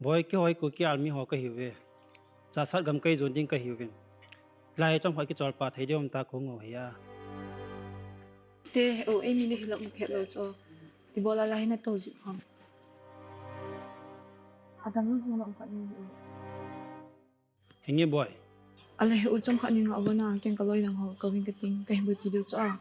Boi, keiho hi Kuki Army ho kahiuve. Chahsat gamkai jon ding kahiuvin. Lai chomkhat kicholpha thei diu ham tia kahung u ahi. Te, o, eimi le hilou mu khet lou chu. Ibola lai hi nato jiu ham. Adam lou jong lou khat ni u. Hinge boi. Ale u chomkhat ni nga bona ken kaloi lang ho, kahin kating, kahin boipi diu chu a.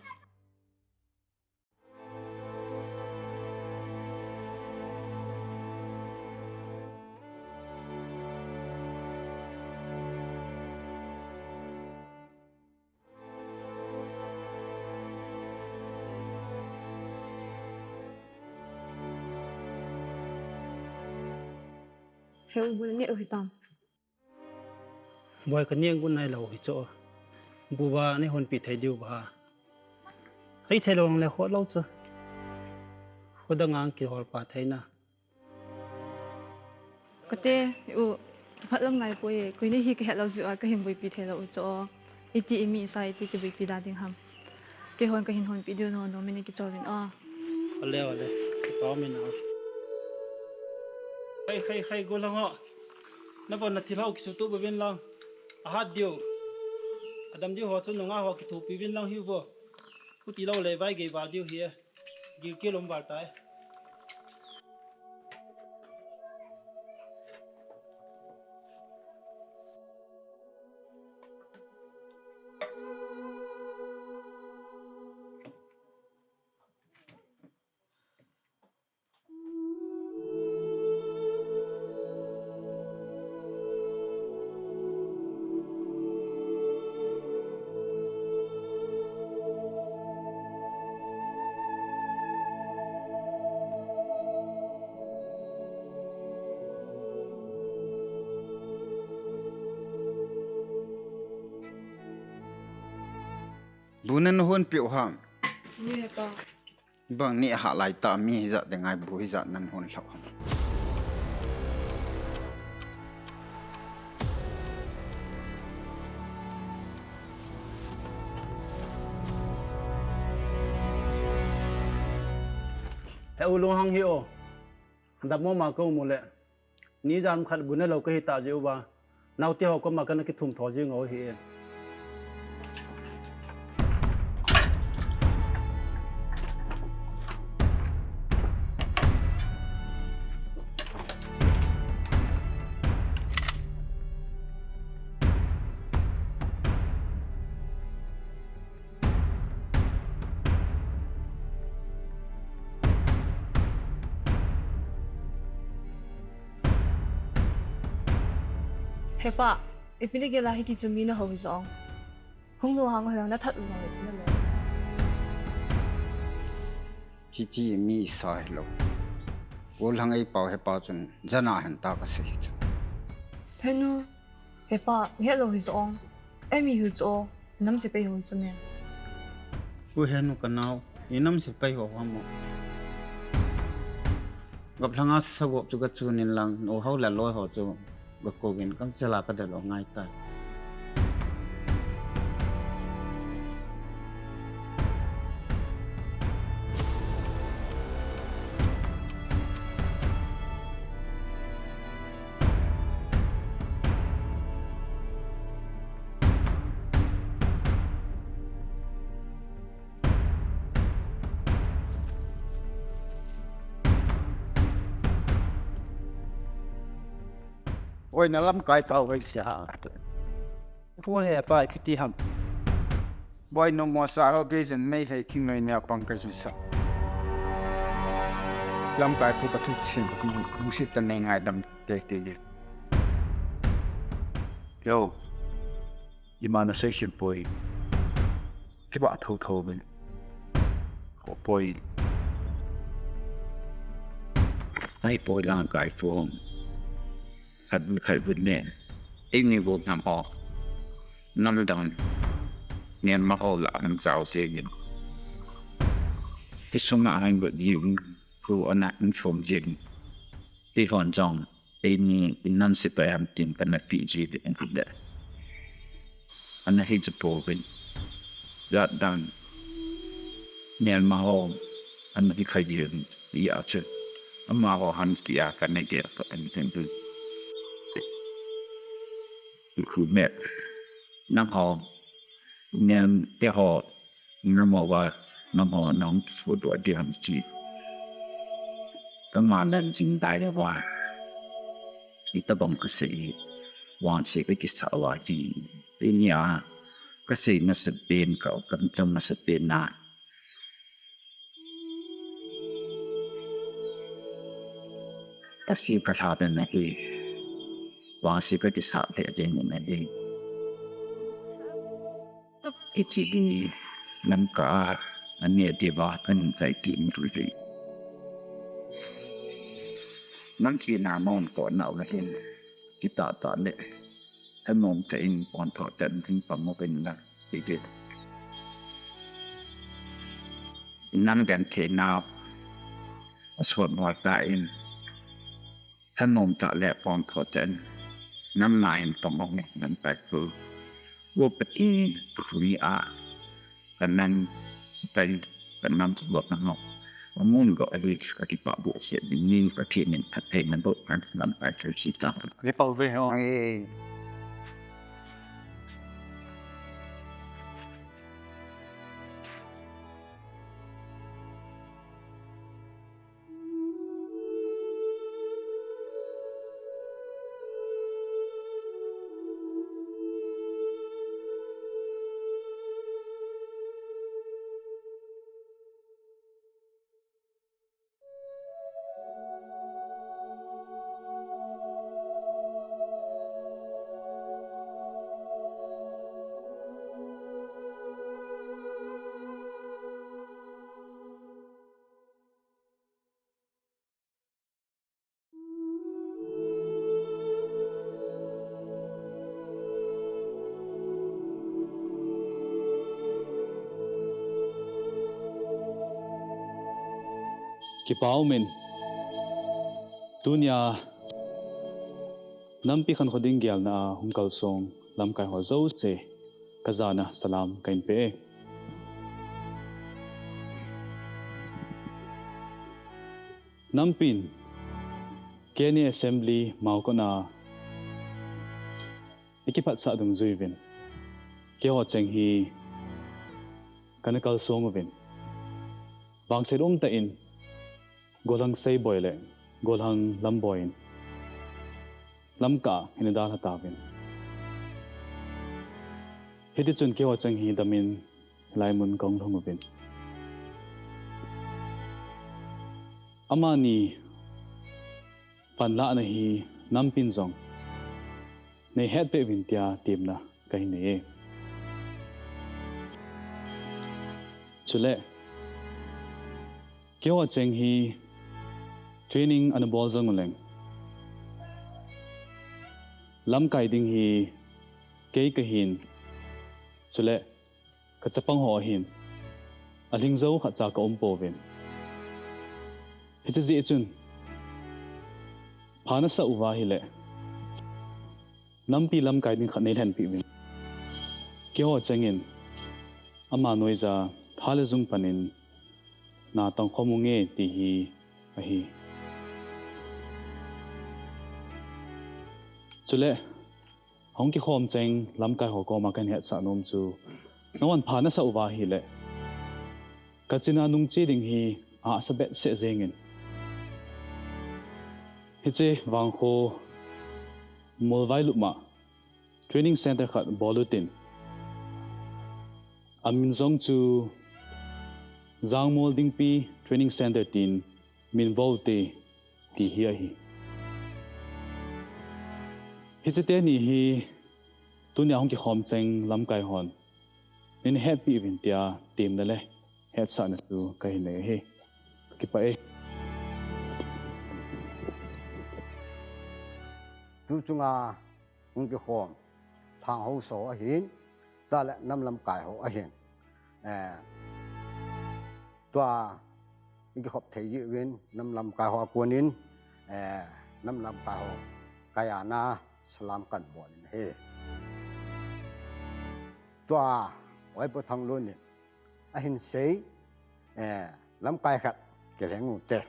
He u bu neh u hitam. Boi, kaneh got nailou hi chu. Buba neihonpi thei diu ba. Hei thei lou le hot lou chu. Khodang a kiholpha theina. Kate, u, phatlam ngai poi, koini hi kahet lou jiu a, kahin boipi thei lou u chu. Iti imi sa iti kiboipi da ding ham. Keihon kahin honpi diu no, no mini kichol vin a. Ale, ale. Kipah min a. Khai, khai, khai, golhang ho. Navon nathil ho kisutup uvin lang. Ahat diu. Adam diu ho chu nunga ho kithopi vin lang hi vo. Huti lou le vai gei val diu hi e. Gilkel um val tai. Bu nahonpeh u ham? Ni heta. Bang neh hah lai ta, mi hijat ding ngai, bu hijat nahon lhau ham. He u, lunghang hih o. Dammo ma kaum u le. Ni jan khat bu nelou kahi ta jeh uva. Naote ho koma kana kithum tho jing u ahi. Hepa, ipi nagel a hiti chun mi nahou hi jong. Hung lunghang u hilang nathat u jong le ipi nalou. Hiche mi sa hilou. Golhang eipao hepa chun jana hen ta kasei hi chu. Henu, hepa, ngetlou hi jong. Eimi hi chu. Nam sepai ho chu me. U Henu kanao, i nam sepai ho ham o. Gap lhanga sagop chu kachun in lang, u ho le loi ho chu gakouvin kam chela kadel u ngai tai. Oi, nalamkai tao hoi sia. Ko he pa kiti ham. Boi, no mo sa ho ge jen mei hei king noi nia pang ka jisa. Lamkai ko ka thuk sin ko thuk sin ta nei ngai dam te te ye. Yo. Ima nasei khin poi. Kiba tho tho uvin. Ko poi. Ai poi lang kai phong. Khat khat vut ne. Eini vo nam ho. Nam dang. Nian ma ho la nam chao se gin. Kisung na hang vut yin. khu ana inform jing. Ti hon jong, eini, inan sipai ham tin kana ti ji de en de. Ana hi chu po vin. Jat dan. Myanmar ho, ana hi khai jing. Ya chu. Amaho han ti a kana ge ka en tin tu. Khu met. Nam ho. Nyan te ho. Nam ho va. Nam ho nang su do di ham chi. Kama nan jing dai le va. Itabang kasei. Vangse kakisa va ti. Inia. Kasei na sapen ka. Kam tam na sapen na. Kasei kalha na hi. Vangse kakisa le jing na hi. Iti i lamka ani diva kan kai ti mi tu ri. Nang ki na mon ko na u hin. Kita ta le. Thanom ta in pon tho tan tin pa mo pen na. Iti. Nang dan the na. Aswat mo ta in. Thanom ta le pon tho tan. Nam na in tong ong nan pa tu. Wo pa ti tu ni a. Kanan stai kanan tu lo kan no. Amun go a ri ka ki pa bu se ni ni ka ti nin ta te nan bo kan nan pa tu si ta. Ni pa ve ho. Ai. Kipa umin. Tunia nampi khankho ding gelna a hung kalsong lamkai ho jouse kajana salam kahin pe e. Nampin, K N A Assembly Maokona ikiphatsah dungjuiyin, keiho cheng hi kana kalsong uvin. Vangset umtah in, Golhang Seiboi le Golhang Lamboi in lamka hin eidalha tauvin. Hitichun keiho cheng hi damin hilai mun kahung lhung uvin. Amani panlahna hi nampin jong neihetpeh uvin tia temna kahin nei e. Chule, keiho cheng hi training ana bol jong uleng, lamkai ding hi kei kahin, chule kachapang ho ahin, alhingjou khatcha kaum pouvin. Hiti jeh chun, pha nasah uva ahile, nampi lamkai ding khat neilhenpeh uvin. Keiho chengin, ama noija tha le jung panin natong khom unge ti hi ahi. Chule, hung kikhom cheng lamkai ho koma kahin hetsah nom chu, nangman pha nasah uva ahile, kachina nungche ding hi ahahsa behseh jengin. Hiche vangkho Molvailup ma training center khat bol utin, amin jong chu Jangmol Dingpi Training Center tin minvo ute ti hi ahi. Hiche teni hi tunia hung kikhom cheng lamkai hon neihetpeh uvin tia temna le hetsahna chu kahin nei ahi. Kipah e. Tu chunga hung kikhom Thang Haosa ahin, chule nam lamkai ho ahin. Eh, tua ikikhop thei jiuvin, nam lamkai ho a konin, eh, nam lamkai ho kaiya na salam kahin bol in ahi. Tua, Vaipo Thanglun in ahin sei, eh, lamkai khat kilheng u te,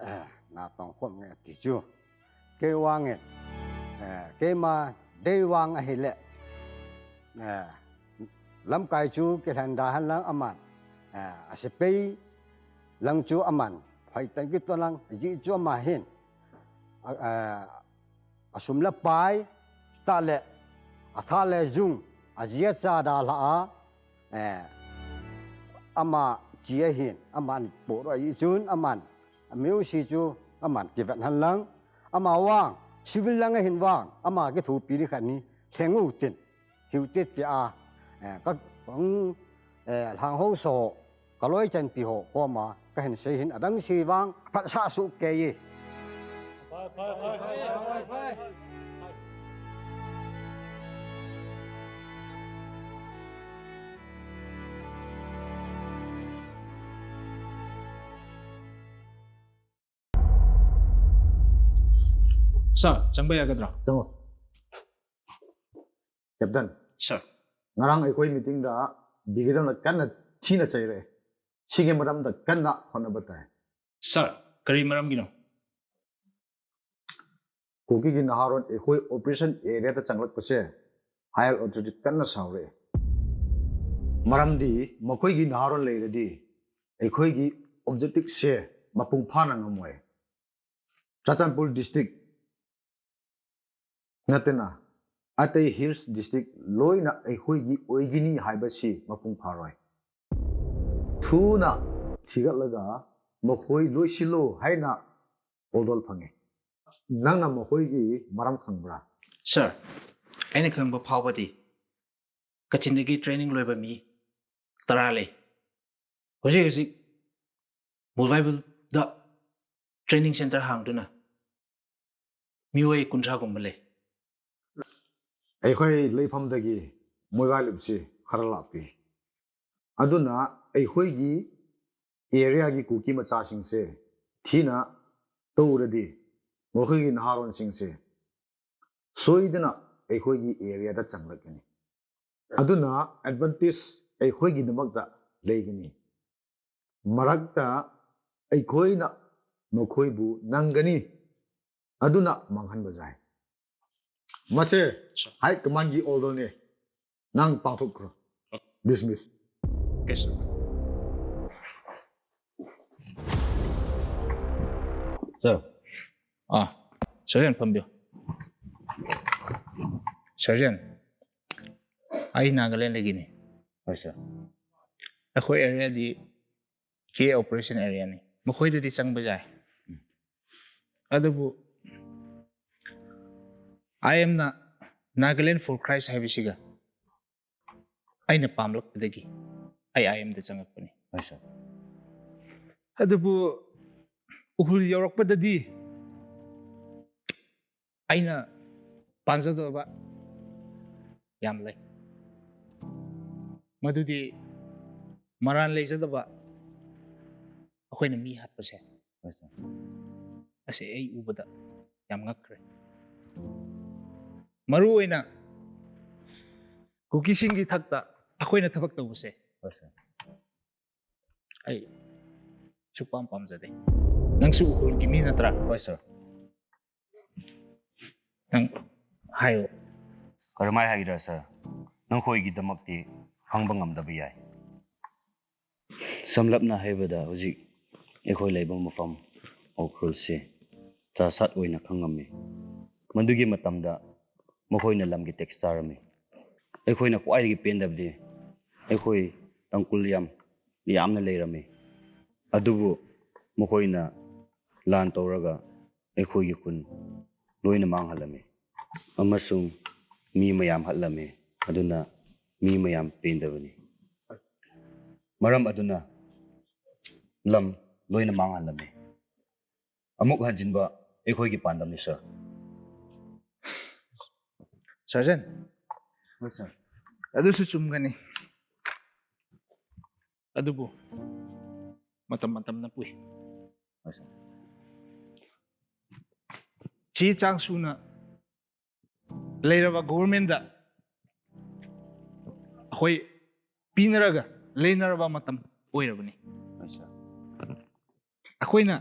eh, natong khom nge ati chu. Kei vangin, eh, keima dei vang ahile, eh, lamkai chu kilhen da hen lang aman, eh, asepai lang chu aman hoitah in kitoh lang, ajeh chu ama hin, a, a, asum le pai, tah le, atha le jung, aji acha dalha a, eh, ama chi ahin, aman poh ro ahi chun, aman, amiu si chu, aman kivet hen lang, ama vang, civil lang ahin vang, ama kithopi ding khat ni, lheng u tin, hiu te tia, eh, ka, kong, eh, lhang ho so, ka loi chanpi ho koma, kahin sei hin adang sei vang, phatsah soh kei e. Sir, changba yagadra? Chango. Captain. Sir. Ngarang eikhoi meeting da, Bigidam na kanna thina chaire. Sige madam da kanna hotna batai. Sir, kari maram gino? Kuki gi Naharon eikhoi operation area da changlak pase. Higher authority kanna saure. Maram di, makhoi gi Naharon leire di. Eikhoi gi objective se, mapung phana ngamoi. Churachandpur district natena, atei hills district loina eikhoi gi oigini haiba si mapung pharoi. Thuna thigat laga makhoi loi silo haina oldol phange. Nangna makhoi gi maram khangbra? Sir, aina khangba phaoba di. Kachin dagi training loiba mi tara lei. Hojik hojik Mualvaibol da training center hangduna mioi kunthra gumba lei. Eikhoi leipham dagi Mualvaibol si kharalap pi. Aduna eikhoi gi area gi Kuki macha singse thina toura di, makhoi gi Naharon singse. Soidana eikhoi gi area da changlak kani. Aduna advantage eikhoi gi damak da lei kani. Marak da eikhoina makhoi bu nang kani. Aduna manghan ba jai. Mase, sir, high command gi order ne. Nang pangthok kro. Dismiss. Okay, sir. Sir. Ah, Sergeant Pambio. Sergeant. Ai Nagaland lagi ni. Yes, sir. Eikhoi area di K A operation area ni. Makhoi da di changba jai. Adubu I M na Nagaland for Christ haiba siga. Aina pamlak dagi. Ai I M da changlak pani. Yes, sir. Adubu Ukhrul yorak pa dadi. Aina panjadaba yam lei. Madudi maran leijadaba. Akhoina mi hat pase. Ase ei ubada yam ngakre. Maru eina Kuki sing gi thakta akhoina thabak tau pase. Ai, su pam pam jade. Nang su Ukhrul gi mi natra? Hoi, sir. Nang hai o. Karamai hai ra, sir. Nang khoi gi damak ti hang bangam da biyai. Samlapna haiba da hojik eikhoi leiba mafam Ukhrul si. Trasat oina khangam mi. Madugi matam da makhoina lam gi text ra mi. Eikhoina khoi gi pen da bdi. Eikhoi Tangkhul yam yamna leirami. Adubu, makhoina lan toraga, eikhoi gi khun, loina manghalami. Amasung, mi mayam hatlami. Aduna, mi mayam pendavani. Maram aduna, lam, loina manghalami. Amuk hanjin ba, eikhoi gi pandam ni, sir. Sergeant. Yes, sir. Adu su chum gani. Adubu. ꯃꯇꯝ ꯃꯇꯝꯅ ꯄꯨꯏ꯫ ꯍꯣꯏ, ꯁꯥꯔ꯫ ꯆꯦ ꯆꯥꯡ ꯁꯨꯅ ꯂꯩꯔꯕ ꯒꯣꯚꯔꯟꯃꯦꯟꯠꯇ ꯑꯩꯈꯣꯏ ꯄꯤꯅꯔꯒ ꯂꯩꯅꯔꯕ ꯃꯇꯝ ꯑꯣꯏꯔꯕꯅꯤ꯫ ꯍꯣꯏ, ꯁꯥꯔ꯫ ꯑꯩꯈꯣꯏꯅ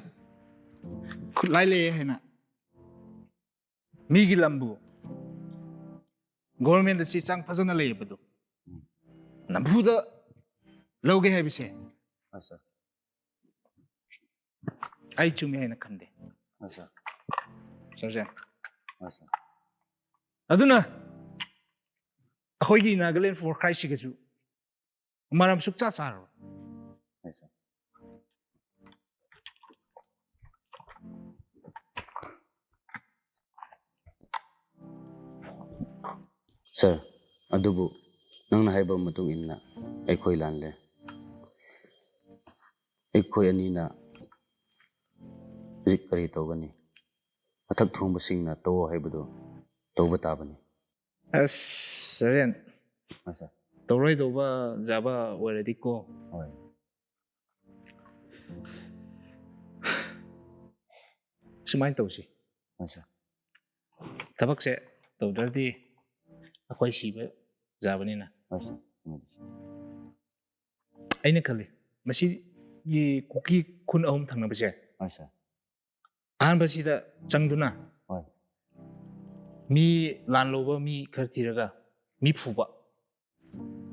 ꯈꯨꯠꯂꯥꯏ ꯂꯩ ꯍꯥꯏꯅ ꯃꯤꯒꯤ ꯂꯝꯕꯨ ꯒꯣꯚꯔꯟꯃꯦꯟꯠꯇ ꯆꯦ ꯆꯥꯡ ꯐꯖꯅ ꯂꯩꯔꯕꯗꯨ ꯎꯝ꯫ ꯅꯝꯐꯨꯗ ꯂꯧꯒꯦ ꯍꯥꯏꯕꯁꯦ ꯍꯣꯏ, ꯁꯥꯔ꯫ ꯑꯩ ꯆꯨꯝꯃꯤ ꯍꯥꯏꯅ ꯈꯟꯗꯦ꯫ ꯍꯣꯏ, ꯁꯥꯔ꯫ ꯁꯥꯔꯁꯦ꯫ ꯍꯣꯏ, ꯁꯥꯔ꯫ ꯑꯗꯨꯅ ꯑꯩꯈꯣꯏꯒꯤ ꯅꯥꯒꯥꯂꯦꯟ ꯐꯣꯔ ꯀ꯭ꯔꯥꯏꯁꯤꯒꯁꯨ ꯃꯔꯝ ꯁꯨꯛꯆꯥ ꯆꯥꯔꯣꯏ꯫ ꯍꯣꯏ, ꯁꯥꯔ꯫ ꯁꯥꯔ, ꯑꯗꯨꯕꯨ ꯅꯪꯅ ꯍꯥꯏꯕ ꯃꯇꯨꯡ ꯏꯟꯅ ꯑꯩꯈꯣꯏ ꯂꯥꯜꯂꯦ꯫ ꯑꯩꯈꯣꯏ ꯑꯅꯤꯅ ꯍꯧꯖꯤꯛ ꯀꯔꯤ ꯇꯧꯒꯅꯤ? ꯃꯊꯛ ꯊꯣꯡꯕꯁꯤꯡꯅ ꯇꯧꯑꯣ ꯍꯥꯏꯕꯗꯨ ꯇꯧꯕ ꯇꯥꯕꯅꯤ꯫ ꯑꯁ, ꯁꯔꯦꯟ꯫ ꯍꯣꯏ, ꯁꯥꯔ꯫ ꯇꯧꯔꯣꯏꯗꯧꯕ ꯖꯥꯕ ꯑꯣꯏꯔꯗꯤꯀꯣ꯫ ꯍꯣꯏ꯫ ꯁꯨꯃꯥꯏꯅ ꯇꯧꯁꯤ꯫ ꯍꯣꯏ, ꯁꯥꯔ꯫ ꯊꯕꯛꯁꯦ ꯇꯧꯗ꯭ꯔꯗꯤ ꯑꯩꯈꯣꯏ ꯁꯤꯕ ꯖꯥꯕꯅꯤꯅ꯫ ꯍꯣꯏ, ꯁꯥꯔ꯫ ꯎꯝ꯫ ꯑꯩꯅ ꯈꯜꯂꯤ, ꯃꯁꯤꯒꯤ ꯀꯨꯀꯤ ꯈꯨꯟ ꯑꯍꯨꯝ ꯊꯪꯅꯕꯁꯦ, ꯍꯣꯏ, ꯁꯥꯔ꯫ ꯑꯍꯥꯟꯕꯁꯤꯗ ꯆꯪꯗꯨꯅ ꯍꯣꯏ꯫ ꯃꯤ ꯂꯥꯟꯂꯧꯕ ꯃꯤ ꯈꯔ ꯊꯤꯔꯒ ꯃꯤ ꯐꯨꯕ꯫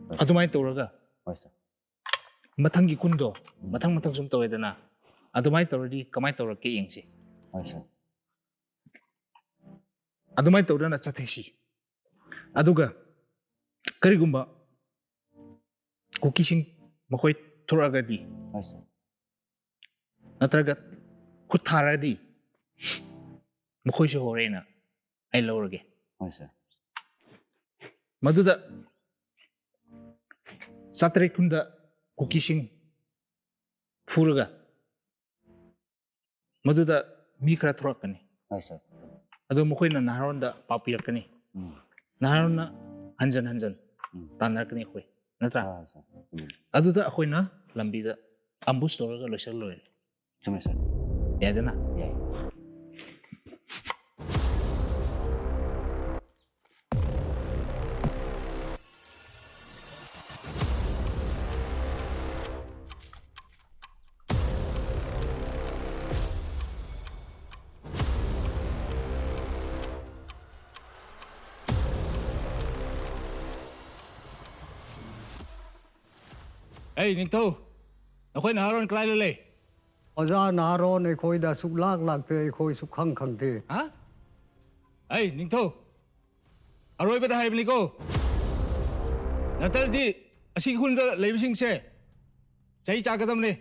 ꯍꯣꯏ꯫ ꯑꯗꯨꯃꯥꯏꯅ ꯇꯧꯔꯒ ꯍꯣꯏ, ꯁꯥꯔ꯫ ꯃꯊꯪꯒꯤ ꯈꯨꯟꯗꯣ, ꯎꯝ꯫ ꯃꯊꯪ ꯃꯊꯪ ꯁꯨꯝ ꯇꯧꯋꯦꯗꯅ, ꯑꯗꯨꯃꯥꯏꯅ ꯇꯧꯔꯗꯤ ꯀꯃꯥꯏꯅ ꯇꯧꯔꯛꯀꯦ ꯌꯦꯡꯁꯤ꯫ ꯍꯣꯏ, ꯁꯥꯔ꯫ ꯑꯗꯨꯃꯥꯏꯅ ꯇꯧꯗꯅ ꯆꯠꯊꯁꯤ꯫ ꯑꯗꯨꯒ ꯀꯔꯤꯒꯨꯝꯕ ꯀꯨꯀꯤꯁꯤꯡ ꯃꯈꯣꯏ ꯊꯣꯔꯛꯑꯒꯗꯤ, ꯍꯣꯏ, ꯁꯥꯔ꯫ ꯅꯠꯇ꯭ꯔꯒ ꯈꯨꯠ ꯊꯥꯔꯒꯗꯤ, ꯃꯈꯣꯏꯁꯨ ꯍꯧꯔꯦꯅ ꯑꯩ ꯂꯧꯔꯒꯦ꯫ ꯍꯣꯏ, ꯁꯥꯔ꯫ ꯃꯗꯨꯗ ꯆꯥꯇ꯭ꯔꯦꯠ ꯈꯨꯟꯗ ꯀꯨꯀꯤꯁꯤꯡ ꯐꯨꯔꯒ ꯃꯗꯨꯗ ꯃꯤ ꯈꯔ ꯊꯣꯔꯛꯀꯅꯤ꯫ ꯍꯣꯏ, ꯁꯥꯔ꯫ ꯑꯗꯣ ꯃꯈꯣꯏꯅ ꯅꯍꯥꯔꯣꯟꯗ ꯄꯥꯎ ꯄꯤꯔꯛꯀꯅꯤ꯫ ꯎꯝ꯫ ꯅꯍꯥꯔꯣꯟꯅ ꯍꯟꯖꯟ ꯍꯟꯖꯟ ꯎꯝ꯫ ꯇꯥꯟꯅꯔꯛꯀꯅꯤ ꯑꯩꯈꯣꯏ, ꯅꯠꯇ꯭ꯔꯥ? ꯍꯣꯏ, ꯁꯥꯔ꯫ ꯎꯝ꯫ ꯑꯗꯨꯗ ꯑꯩꯈꯣꯏꯅ ꯂꯝꯕꯤꯗ ambush ꯇꯧꯔꯒ ꯂꯣꯏꯁꯤꯜꯂ ꯂꯣꯏꯔꯦ꯫ ꯆꯨꯝꯃꯦ, ꯁꯥꯔ꯫ ꯌꯥꯏꯗꯅ? ꯌꯥꯏ꯫ ꯑꯩ ꯅꯤꯡꯊꯧ, ꯅꯈꯣꯏ ꯅꯍꯥꯔꯣꯟ ꯀꯗꯥꯏꯗ ꯂꯩ? ꯑꯣꯖꯥ, ꯅꯍꯥꯔꯣꯟ ꯑꯩꯈꯣꯏꯗ ꯁꯨꯛꯂꯥꯛ ꯂꯥꯛꯇꯦ, ꯑꯩꯈꯣꯏ ꯁꯨꯛꯈꯪ ꯈꯪꯗꯦ꯫ ꯍꯥ? ꯑꯩ ꯅꯤꯡꯊꯧ, ꯑꯔꯣꯏꯕꯗ ꯍꯥꯏꯕꯅꯤꯀꯣ, ꯅꯠꯇ꯭ꯔꯗꯤ ꯑꯁꯤꯒꯤ ꯈꯨꯟꯗ ꯂꯩꯕꯁꯤꯡꯁꯦ ꯆꯩ ꯆꯥꯒꯗꯕꯅꯤ꯫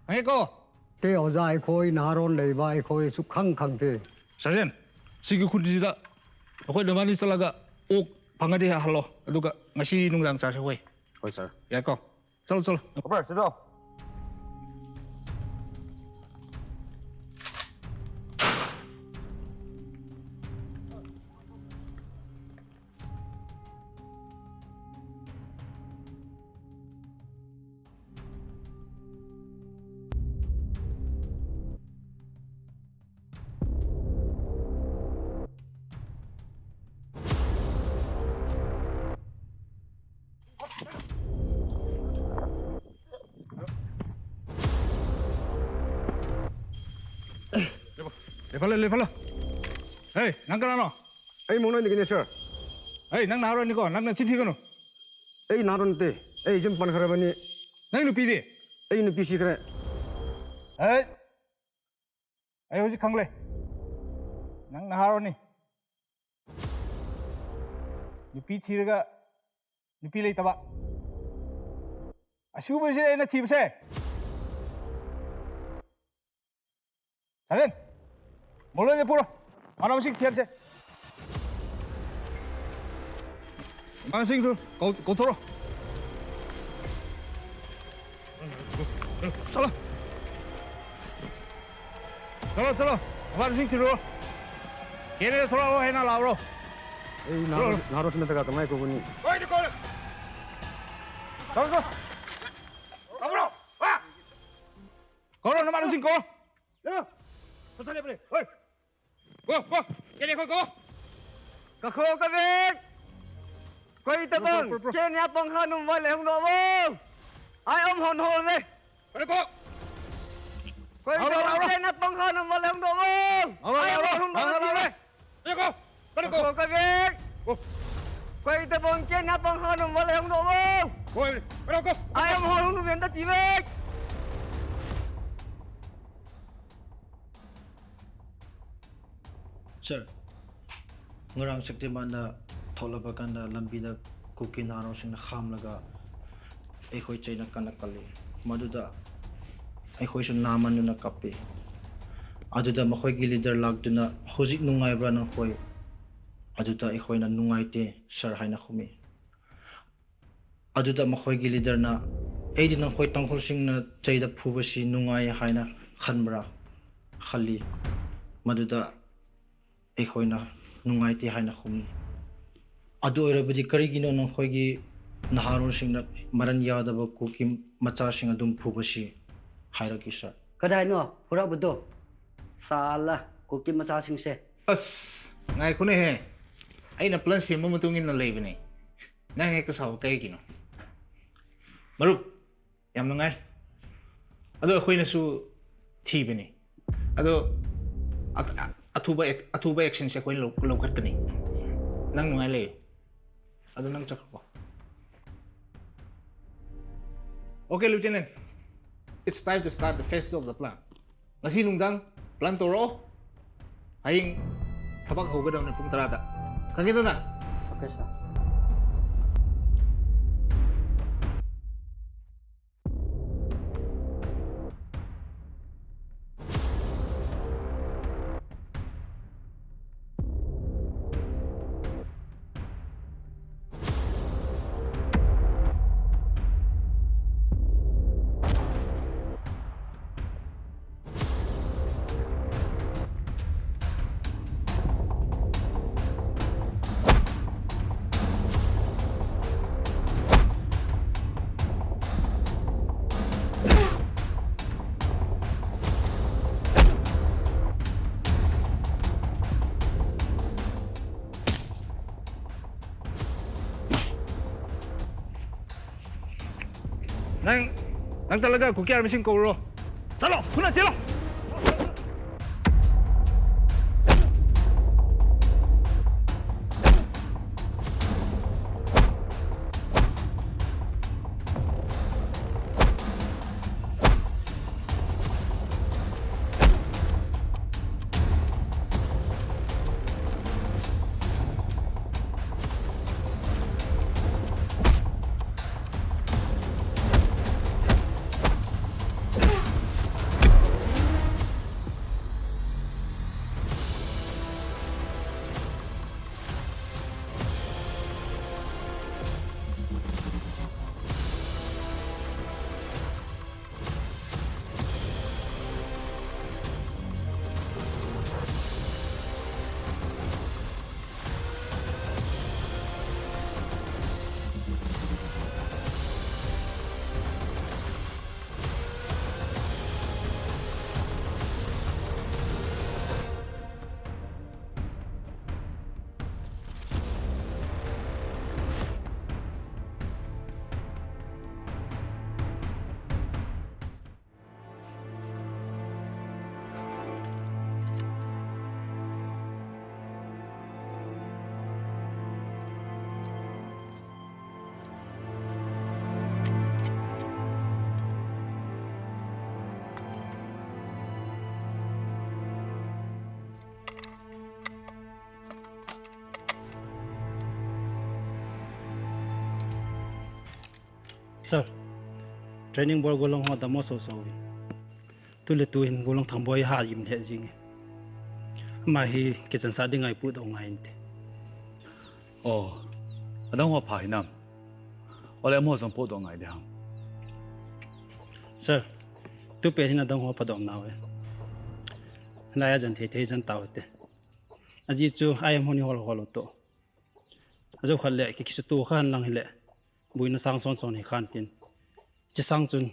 ꯈꯪꯉꯦꯀꯣ? ꯇꯦ ꯑꯣꯖꯥ, ꯑꯩꯈꯣꯏ ꯅꯍꯥꯔꯣꯟ ꯂꯩꯕ ꯑꯩꯈꯣꯏ ꯁꯨꯛꯈꯪ ꯈꯪꯗꯦ꯫ ꯁꯔꯖꯦꯟ, ꯁꯤꯒꯤ ꯈꯨꯟꯁꯤꯗ ꯑꯩꯈꯣꯏ ꯅꯕꯥꯅꯤ ꯆꯠꯂꯒ ꯑꯣꯛ ꯐꯪꯉꯗꯤ ꯍꯜꯂꯣ, ꯑꯗꯨꯒ ꯉꯁꯤ ꯅꯨꯡꯗꯥꯡ ꯆꯥꯁꯦ ꯑꯩꯈꯣꯏ꯫ ꯍꯣꯏ, ꯁꯥꯔ꯫ ꯌꯥꯏꯀꯣ? ꯆꯠꯂꯣ, ꯆꯠꯂꯣ꯫ ꯈꯕꯔ, ꯁꯤꯗꯣ꯫ ꯂꯦꯞꯍꯜꯂꯣ, ꯂꯦꯞꯍꯜꯂꯣ꯫ ꯍꯦ, ꯅꯪ ꯀꯅꯥꯅꯣ? ꯑꯩ ꯃꯣꯅꯣꯏꯗꯒꯤꯅꯦ, ꯁꯥꯔ꯫ ꯍꯦ, ꯅꯪ ꯅꯍꯥꯔꯣꯟꯅꯤꯀꯣ, ꯅꯪ ꯅꯆꯤꯟ ꯊꯤꯒꯅꯨ꯫ ꯑꯩ ꯅꯍꯥꯔꯣꯟ ꯅꯠꯇꯦ, ꯑꯩ ꯌꯨꯝ ꯄꯥꯟꯈ꯭ꯔꯕꯅꯤ꯫ ꯅꯪ ꯅꯨꯄꯤꯗꯤ? ꯑꯩ ꯅꯨꯄꯤ ꯁꯤꯈ꯭ꯔꯦ꯫ ꯍꯦ, ꯑꯩ ꯍꯧꯖꯤꯛ ꯈꯪꯂꯦ꯫ ꯅꯪ ꯅꯍꯥꯔꯣꯟꯅꯤ꯫ ꯅꯨꯄꯤ ꯊꯤꯔꯒ ꯅꯨꯄꯤ ꯂꯩꯇꯕ꯫ ꯑꯁꯤꯒꯨꯝꯕꯁꯦ ꯑꯩꯅ ꯊꯤꯕꯁꯦ꯫ ꯁꯔꯦꯟ, ꯃꯣꯂꯣꯏꯗ ꯄꯨꯔꯣ꯫ ꯃꯅꯥ ꯃꯁꯤꯡ ꯊꯤꯍꯟꯁꯦ꯫ ꯃꯅꯥ ꯃꯁꯤꯡꯗꯨ ꯀꯧ-, ꯀꯧꯊꯣꯔꯣ꯫ ꯆꯠꯂꯣ꯫ ꯆꯠꯂꯣ, ꯆꯠꯂꯣ꯫ ꯃꯅꯥ ꯃꯁꯤꯡ ꯊꯤꯔꯨꯔꯣ꯫ ꯀꯦꯅꯦꯗ ꯊꯣꯛꯂꯛꯑꯣ ꯍꯥꯏꯅ ꯂꯥꯛꯑꯣꯔꯣ꯫ ꯑꯩ ꯅꯍꯥꯔꯣꯜ, ꯆꯠꯂꯣ꯫ ꯅꯍꯥꯔꯣꯜꯁꯤ ꯅꯠꯇ꯭ꯔꯒ ꯀꯃꯥꯏꯅ ꯀꯧꯒꯅꯤ? ꯆꯠꯂꯣ, ꯆꯠꯂꯣ꯫ ꯇꯥꯕ꯭ꯔꯣ? ꯍꯥ? Sing ko. Ya. Sasa le pale. Hoi. Ko, ko. Kene ko, ko. Ka kho ka ve. Koi tabang. Pro, pro, pro, pro. Kenya pang kha num va le hung do vo. Ai om hon hol ve. Pale ko. Koi tabang. Kenya pang kha num va le hung do vo. Ai om hon hol ve. Pale ko. Pale ko. Ko ka ve. Ko. Koi tabang Kenya pang kha num va le hung do vo. Ko. Pale ko. Ai om hon hol ve ta ti ve. Sir, ngarang Shaktiman na tholaba kanda lambi da Kuki Naharao singna khamlaga eikhoi cheina kana kali. Maduda eikhoi sun naman nuna kapi. Aduda makhoigi leader lagduna hojik nungai bra nangkhoi. Aduda eikhoi na nungai te sir haina khumi. Aduda makhoigi leader na, eidi nangkhoi Tangkhul singna cheida phuba si nungai haina khanbra khali. Maduda eikhoi na nungai te haina khumi. Adu oira bidi karigino nangkhoigi Naharao singna maran yadaba Kuki macha sing adum phuba si haira kisa. Kadai no, phura budo. Sala, Kuki macha sing se. As, ngai khune he. Aina plan sema matungin na leibane. Nang hekta sao kai kino. Marup, yam nungai. Ado, akhoina su thi bane. Ado, a, a, athuba, athuba action se akhoina lo, lo khat kani. Nang nungai le. Ado, nang chak ko. Okay, Lieutenant. It's time to start the phase two of the plan. Ngasi nungdang, plan toro. Haying, thabak hou ka dam ne pung tara ta. Kang kita na? Okay, sir. Nang, nang chalaga Kuki Army sing koro. Chalo, khuna chelo. Sir, training bol golhang ho damo so so. Tule tuhin golhang Thangboi ha jim le jing. Ama hi kichan sa ding ai pu do ngai inte. Oh, adang ho pha hinam. Ole mo jong po do ngai de ham. Sir, tu pe hin adang ho pha dom nau e. Laiya jan thei thei jan tau te. Aji chu ai mo ni hol hol to. Ajo khat le ki kisu tu khan lang hile. Buina sang son son hi khan tin. Chi sang chun.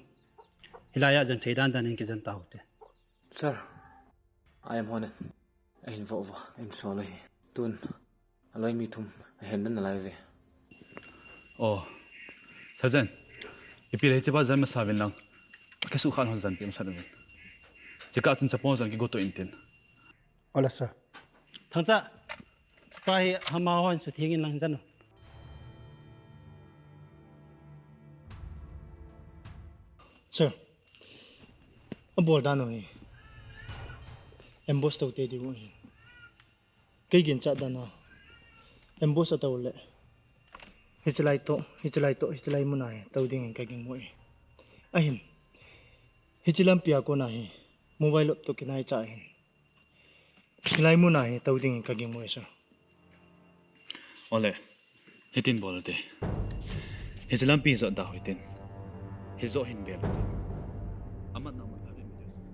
Hilaiya jan thei dan dan hin kijan tau te. Sir, I am Honen. Ahin vo vo, ahin solo hi. Tun, aloi mi thum, ahin den nalai ve. Oh, Sergeant, ipi le hiche pa jan masa uvin lang. Kei sukhan hon jan pi masa uvin. Chika tun chapon jan kigo to intin. Ole, sir. Thangcha, chapa hi hama hon suthengin lang jan u. Sir, abol dan u hi. Ambush tou te diu hi. Kei ginchat dan u. Ambush atou le. Hichelai to, hichelai to, hichelai mun a hi tou dingin ka gingmo e. Ahin. Hiche lampi a kona hi. Mobile lop to kinai cha hin. Hilai mun a hi tou dingin ka gingmo e, sir. Ole, hitin bol u te. Hiche lampi jot da u hitin. Hijo hin bel u te. Amat na amat ka gingmo e, sir.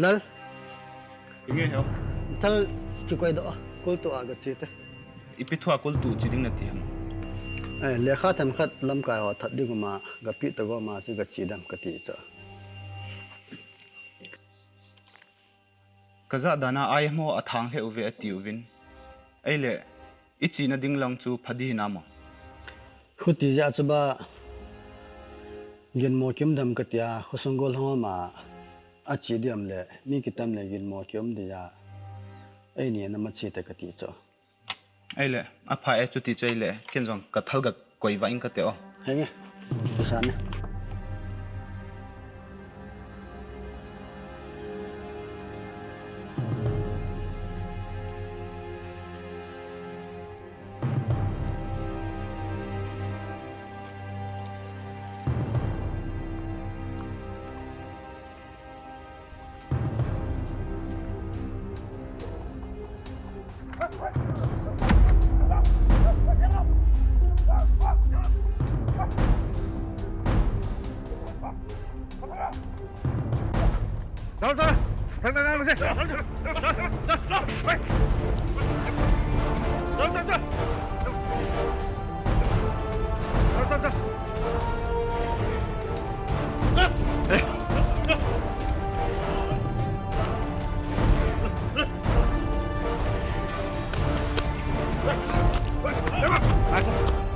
Lal. Inge ho. Thal kikoi doh. Kultu a gache te. Ipi thu a kultu chi ding nati ham? Eh, lekha themkhat lamkai ho that ding uma, gapi ta go ma chu gache dem kati chu. Ka jat dan a I M ho athang lheh uve ati uvin. Ahile, ichena ding lang chu pha ding hinam? Khuti jeh chu ba, ginmo kium dem kati a, khosung gollhang ho ma, ache ding um le, mi kitam le ginmo kium ding a, eini a nama che te kati chu. Ahile, apha e chuti chu ahile, ken jong ka thal ga koi vah ing kate o. Henge, kisan e.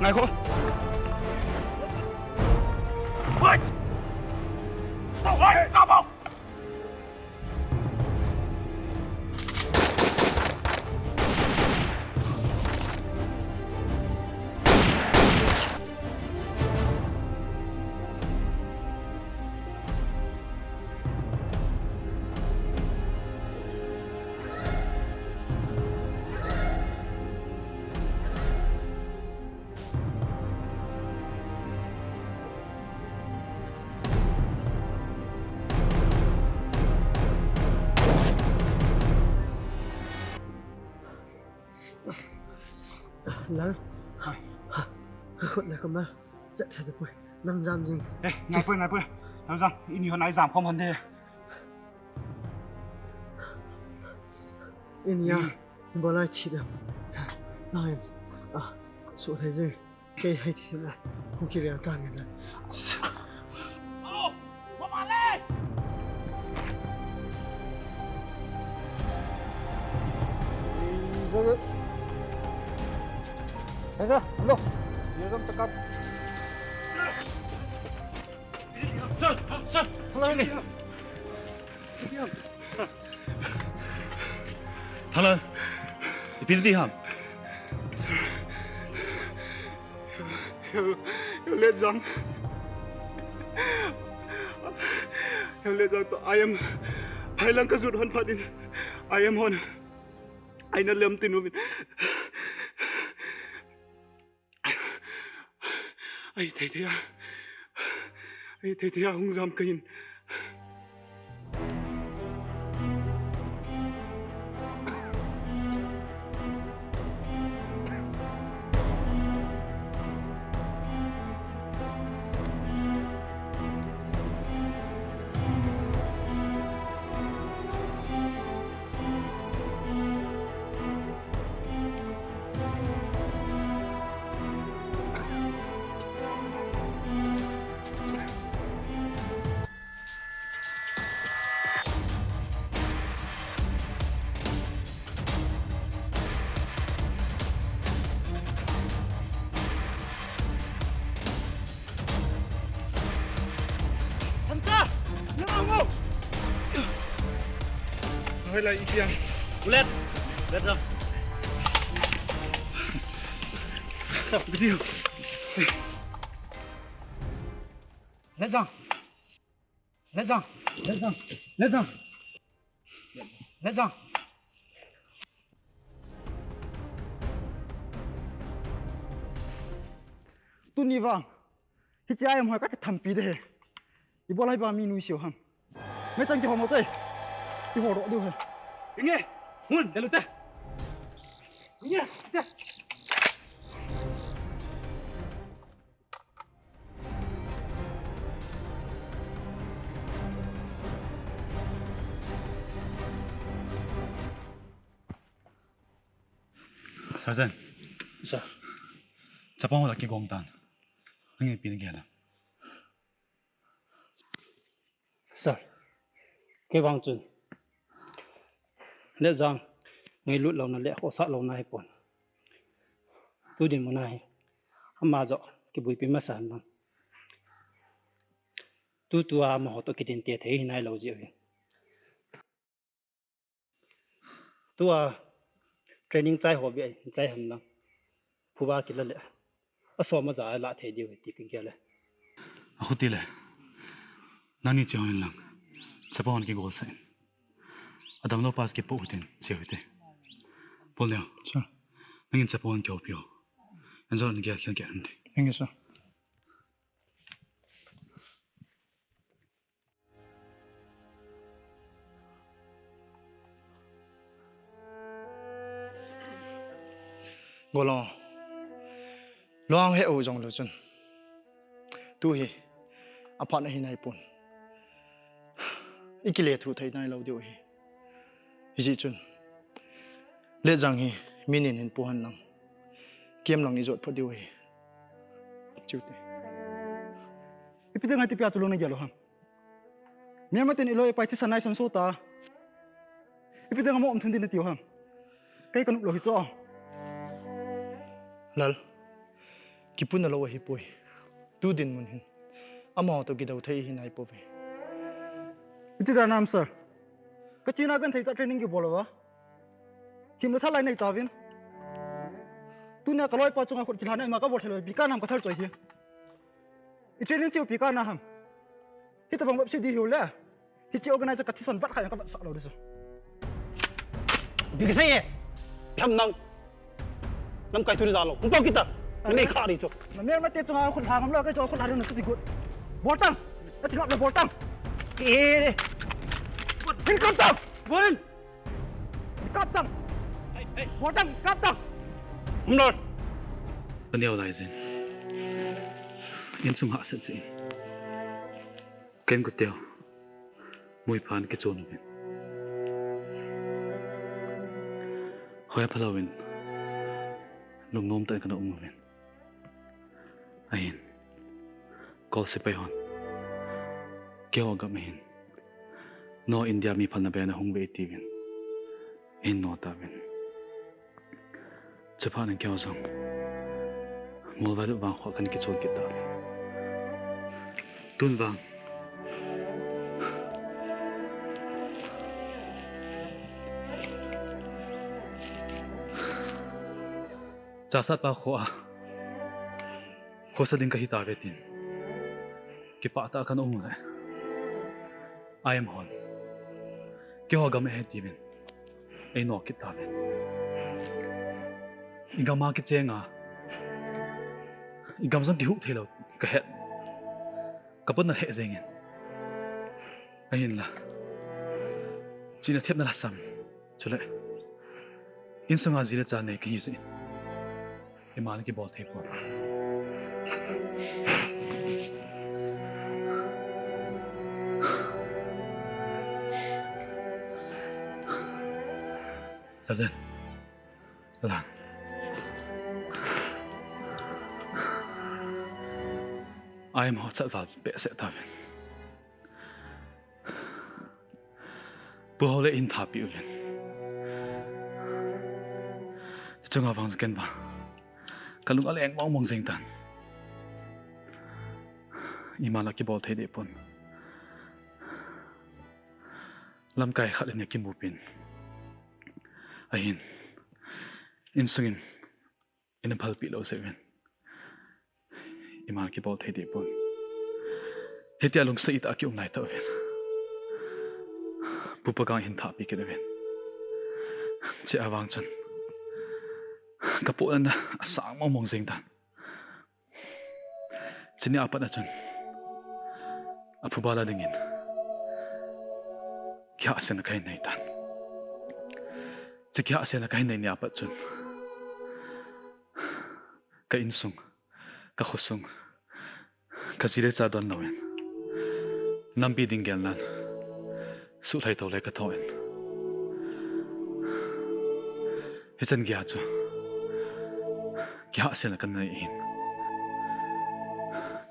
Ngaikhou. Ngaikhou. Lal. Hai. Ka khut le ka mal chet the poi. Nang jam jing. Eh, ngai poi, ngai poi. Nang jam. Ini hon ai jam khom hon de. Ini a. Ibola chi da. Nai. Ah, so thei jing. Kei hai thi na. Hu ki ria ka nge na. Alo, mama le. Sir, sir, alo. Sir, jom takap. Sir, sir, alo ni. Thala, ipi ti ham? Sir, Heo, Heo Letjang. Heo Letjang toh I M. Phailang kajot hon phat in. I M hon. Aina lem tin uvin. Ahi thei thei a. Ahi thei thei a hung jam kahin. Thamcha! Nang ang mo! Hoilai, ipi ham? Bullet! Bullet jam. Sir, video. Letjang. Letjang. Letjang. Letjang. Letjang. Tuni vang. Hiche I M hoi ka, kathampi de he. Ibola hiba mi nuisat ham. Mechang kihom u te. Ihol doh diu he. Inge. Mun, delu te. Inge. Te. Tarzan. Sir. Chapang ho la kigong tan. Nangin ipi nagel a? Sir, kei vang chun Letjang ngailut louna le khohsah louna hipon. Tu dinmun a hi ama joh kibuipi masa henlang. Tutua amaho toh kidinte thei hinailou jeh u hi. Tua training chai ho beh a chai henlang. Phuba kila le. Asom aja la thei diu hi ti kagel e. Akhuti le. Nangni che hon lang. Chapang hon kigolsah in. Adamlou pa kipoh u hitin, che u hite. Paul Neo. Sir. Nangin chapang hon kihoupi o. Enzo nagel khel kit hon te. Thank you, sir. Golhang, lung he u jonglou chun, tu hi aphat nahi naipon. I kile thu thei nailou diu hi. Hijeh chun, Letjang hi mi nin hin pu henlang, kem lang i jot pha diu hi. Chute. Ipi dinga tipia chu lung nagel u ham? Myanmar ten i loi i pai thisan nai san so ta. Ipi dinga mo um thun din nati u ham? Kei kanop lou hi chu. Lal, kipuna lou ahipoi. Tu dinmun hin amaho toh kidou thei hi naipouve. Iti dan ham, sir? Ka China kan thei ta training kibol uva. Himna thalai nei tauvin. Tunia ka loipa chunga khut kilhana ima ka bol thei lou, ipi kana ham ka thal choi hi. I training chu ipi kana ham. Hitabang bep si di hiu le. Hiche organizer ka thisan vat khat ka vat sah lou di chu. Ipi kasei e? Tham nang. Lamkai thu di dalou. Hung pao kit ta. Na mei kha di chu. Na mei mate chunga khut lha ngam lou, kei chunga khut lha di na chu ti gut. Bol tang. Na ti ngap le bol tang. E. Hin kap tang. Bol in. Kap tang. Bol tang, kap tang. Hung lor. Ka neo lai jin. Insung hahsat jin. Ken kuteo. Mui phan kichon uvin. Hoi aphalou in. Lungnom tah in kana um uvin. Ahin. Kol sepai hon. Keiho gam ahin. No India mi phalna bena hung ve tiuvin. Ahin no tauvin. Chuphat in keiho jong. Molvailup vangkho a kan kichon kit tauvin. Tun vang. Chasatpa kho a. Khosa ding kahi tauve tin. Kipah tah a kana um u le. I M hon. Keiho gam ahi tiuvin. Eino kit tauve. I gam a kicheng a. I gam jong kihuh thei lou kahet. Ka pon na heh jeng in. Ahinla. Chihna thepna lhasam. Chule. Insunga ji le cha nei kahi jeh in. Iman kibol thei pon. Sergeant. Lang. I M ho chat val behseh tauvin. Pu ho le in thapi uvin. Chunga vang ken vang. Ka lung aleng mong mong jeng tan. Iman la kibol thei deh pon. Lamkai khat in akimu pin. Ahin. Insungin. Ina phalpi lou jeh uvin. Iman kibol thei deh pon. Hitia lungset tah a kium lai tauvin. Pu Pagang hin thapi kit uvin. Chua vang chun. Ka pohna asang mong mong jeng tan. Chuni apat a chun. Aphuba la dingin. Kihahselna kahin nei tan. Chu kihahselna kahin nei ni apat chun. Ka insung, ka khosung, ka ji le cha don louvin, nampi ding gelnan, suhlhai tou le ka thou in. Hichan geiya chu, kihahsel na kanei ahin.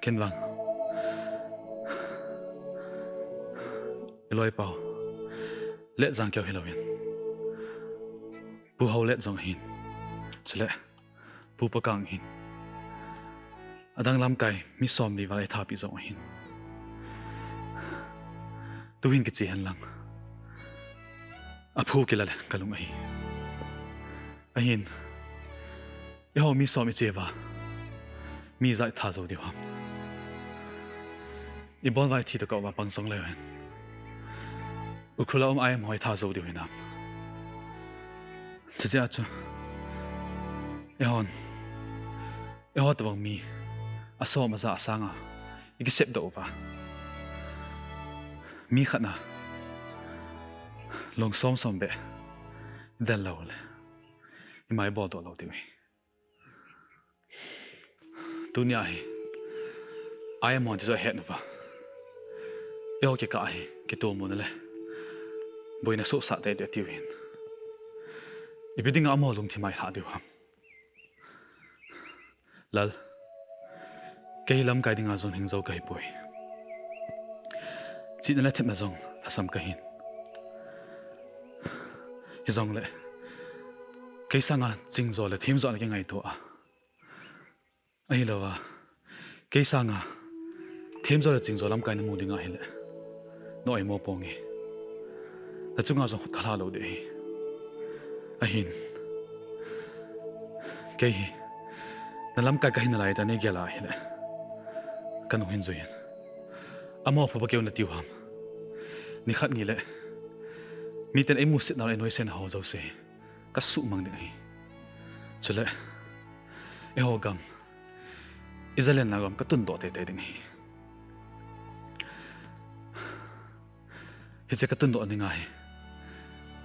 Ken vang, i loipau Letjang keu hilouvin, Pu Haolet jong ahin, chule Pu Pakang ahin, adang lamkai mi somli val eithapi jong ahin. Tuhin kiche henlang, aphu kila le kalung ahi. Ahin, eiho mi som iche uva, mi ijat itha jou diu ham? Ibol uva ithi tokah uva pang jong leu hen, Ukhrul a um I M ho itha jou diu hinam? Chujeh a chu eihon, eiho tobang mi asom aja asanga ikisepdoh uva, mi khat na long som som beh del lou le, ima iboldoh lou diu hi. Tunia hi I M hon chu ahet uva, eiho kikah hi kitomona le boina sohsah teitei tiu hin, ipi dinga amaho lungthim a ilhah diu ham? Lal, kei lamkai dinga jong hing jou kahipoi. Chihna le thepna jong lhasam kahin. Hijongle, kei sanga chingjo le themjo ana kingaito a, ahilouva, kei sanga themjo le chingjo lamkai namu ding ahile, na oimo ponge. Nachunga jong khut khalha lou ding ahi. Ahin, kei hi nalamkai kahi nalai tah neigel a ahile, kanu hin juiyin. Amaho phabep keu natiu ham? Nikhat nile miten eimusetnau le einoisetnau jouse kasuhmang ding ahi. Chule eiho gam, ijalenna gam katundoh teitei ding ahi. Hiche katundoh dinga hi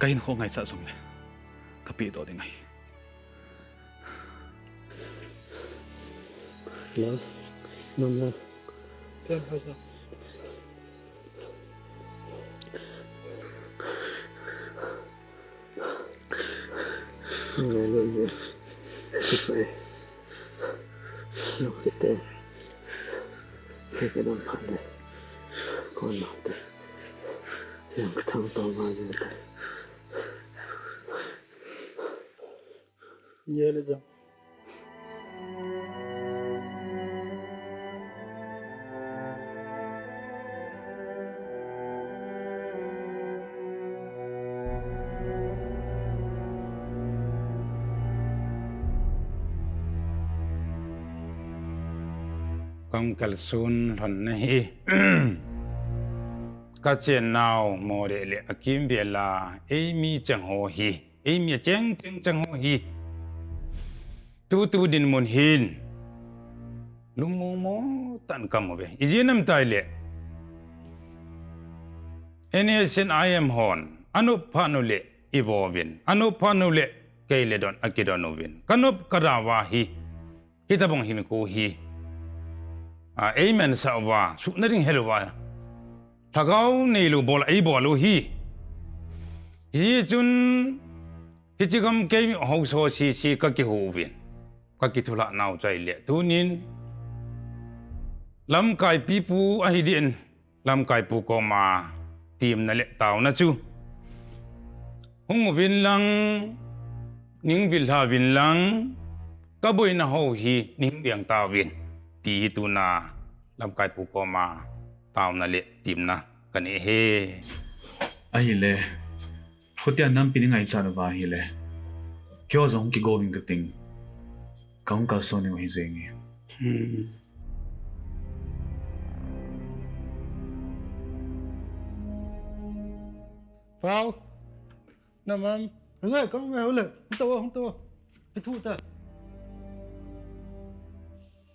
kahinkho ngaichat jongle kapehdoh ding ahi. Lal, nom lal. Kahung kalson lhon nahi. Kachennau Moreh le akimvel a eimi cheng ho hi, eimi acheng cheng cheng ho hi, tutu dinmun hin lungmong mo tah in kamu uve. Ijeh inem itile, N S C N I M hon anop phat uleh ivouvin, anop phat uleh kei le don akidon uvin, kanop kadau a hi, hitobang hinkho hi, a, eimensah uva, suhna ding helouva, lhagao neilou bol a eibol u hi. Hichun hiche gam kei haosa sese kakihou uvin, kakithulhah nau chai le tunin lamkai pipu ahi din, lamkai pu koma temna le taona chu hung uvin lang, neihin vil lha uvin lang, kaboina ho hi neihin veng tauvin, ti hi tuna lamkai pu koma taona le temna kanei e. Ahile, khutia nampi nei ngaichat uva ahile, keiho jong kigong inge kating, kahung kalson ding ahi jenge. Hmm. Pau. Namam. Hung e, kahung e, hung le. Hung tao, hung tao. Pithu ta.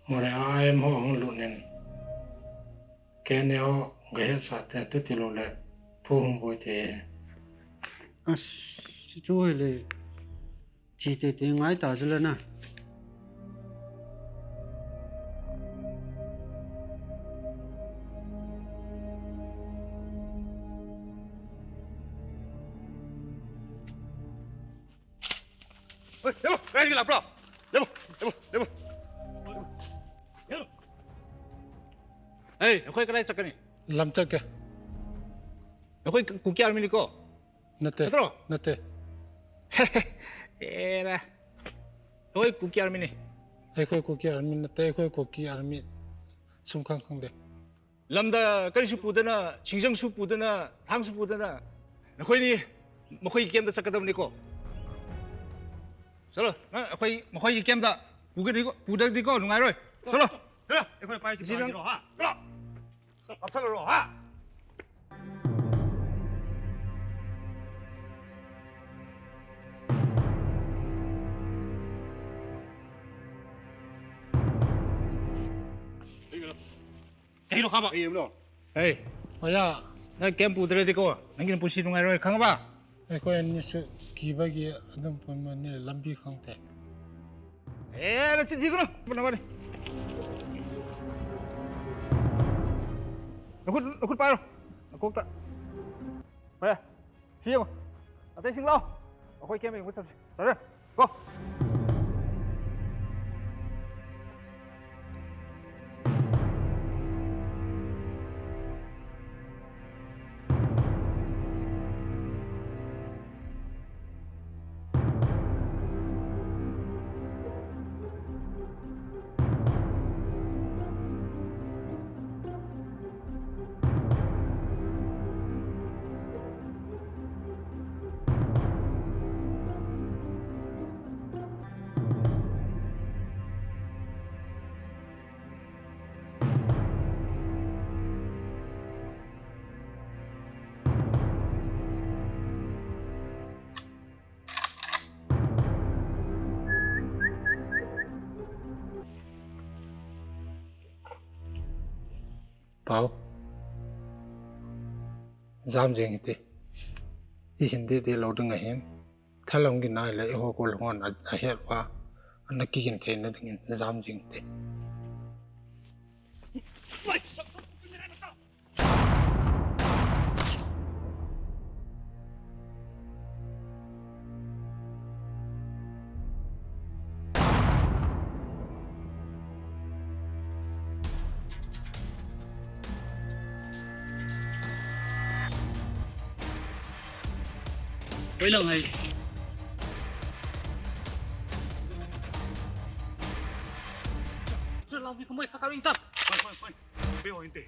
Moreh a I M ho hung lut in, K N A ho gahetsah te, tuti lou le phu hung boi te. As, chu chu hile. Chi te te ngai ta chu le na. Oi, hello, ready la, bro. Hey, nakhoi kadai chakani? Lam chake. Nakhoi Kuki Army ni ko? Nate. Natro? Nate. Era. Nakhoi Kuki Army ni? Eikhoi Kuki Army nate, eikhoi Kuki Army. Sum khang khang de. Lamda kari su pudana, chingjang su pudana, thang su pudana. Nakhoi ni, makhoi ki camp da sakadam ni ko. Chalo, na, akhoi, makhoi ki camp da, puda di ko, puda di ko, nungai roi. Chalo. Chalo, akhoi pai chi ro ha. Chalo. Chalo, chalo ro ha. Hey, lo khaba. Hey, lo. Hey. Oya. Na camp pu dre de ko. Nangin pusi nungai roi khang ba. Eikhoi ani su kiba gi adum pun ma ni lambi khang te. Eh, na chi di ko. Puna ba ni. Nakut, nakut pa ro. Nakuk ta. Oya. Siyo. Ate sing lao. Akhoi kemi ngut sa. Sa. Go. Pau. Jam jing hite. Hi hindi de lo ding ahin. Thalong gi nai le ho ko lo hon a, a het wa. Ana ki gin thei na ding in jam jing te. Koi lang hai. Sir, lang bi khamoi khakar in ta. Koi, koi, koi. Be ho inte.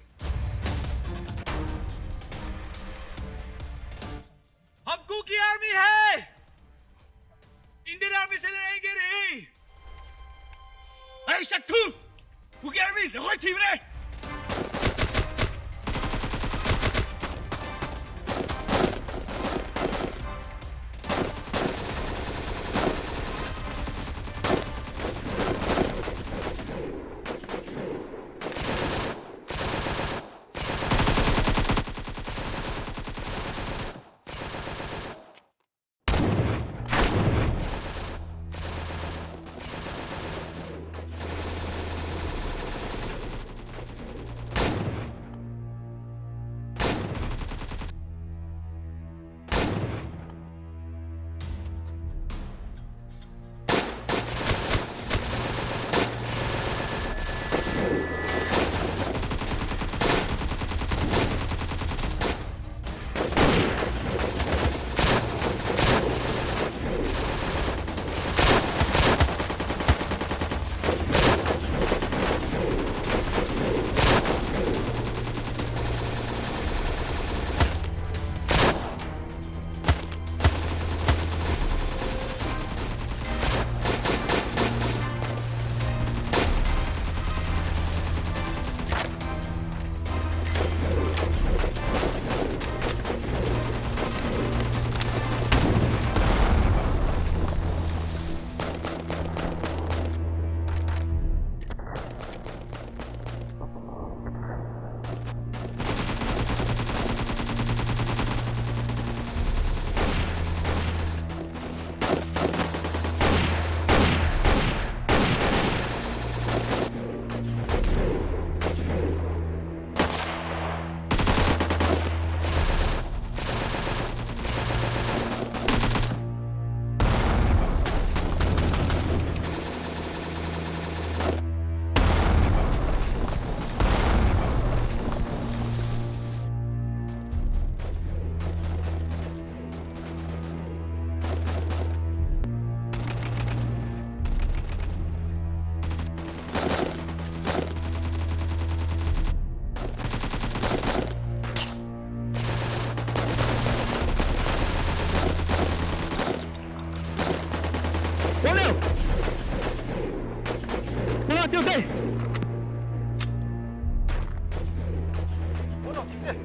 हम cookie army है। Indian army से लड़ेंगे नहीं। Hey, Shaktu! Kuki Army, nakhoi thim re! Go leo! Go leo, Tuesday! Go leo, Tuesday!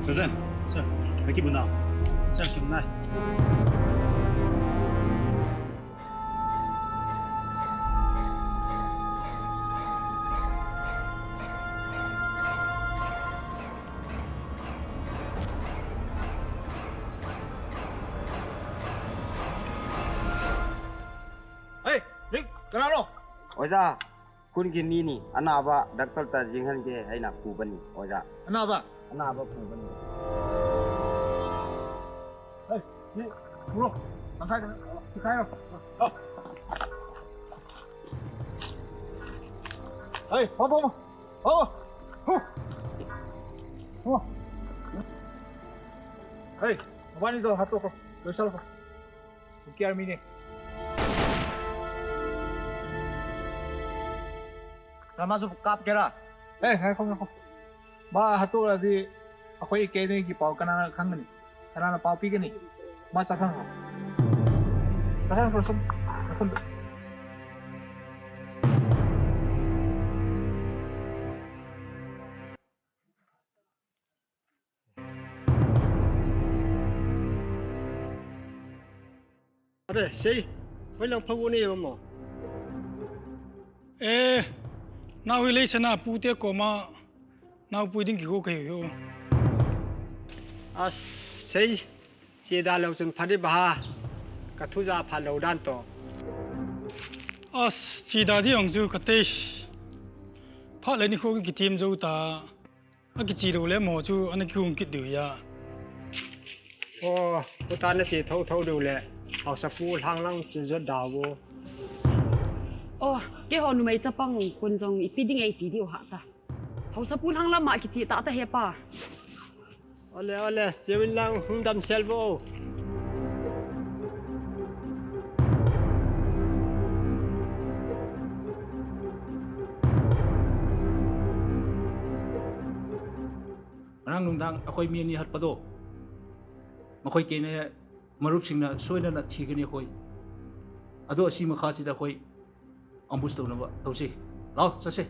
Susan, sir, laki buna. Sir, kim nai. Hey, Rick, kena lo? Oja, kun kini ni, anaba, doctor ta jing han ke, hai na ku bani, oja. Anaba? Anaba ku bani. Hey, ni, bro, angkai, angkai lo. Oh. Hey, pom, pom, pom. Oh. Huh. Oh. Hey, abani do hato ko, loisal ko. Ukiar mini. Rama su kap kera. Eh, hai khong khong. Ma hatu la di. Akhoi kei ni ki pau kana khang ni. Kana na pau pi kani. Ma sa khang. Sa khang ko sum. Sum. Are, sei, hoilang phagu nei mo? Eh, nau hi leisana pute koma, nau pui ding kigo kahi ho. As, sei, che da lou chun phadi baha, ka thuja pha lou dan to. As, che da di ong chu ka tei. Pha le ni kho ki kitim jou ta. Akichi lou le mo chu ana kihung kit diu ya. Oh, ko ta na che tho tho diu le. Hausa pu hlang lang chu jot da vo. Oh, keiho numei chapang ung kun jong ipi ding ei ti diu ha ta. Hausa pu hlang lam ma kichi ta ta he pa. Ole, ole, siwin lang hung dam sel vo. Ngarang nungdang akhoi mi ani hat pado. Makhoi kei na marup sing na soi na na thi kani akhoi. Ado asi makha chi da akhoi. Ambush touna ba, touse. Lao, sase.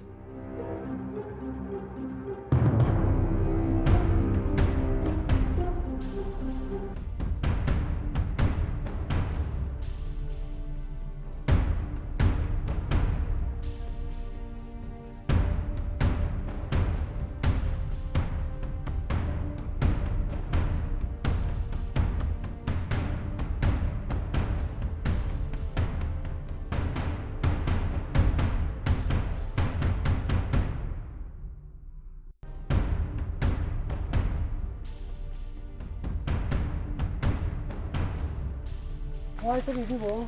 Ai, te di bo.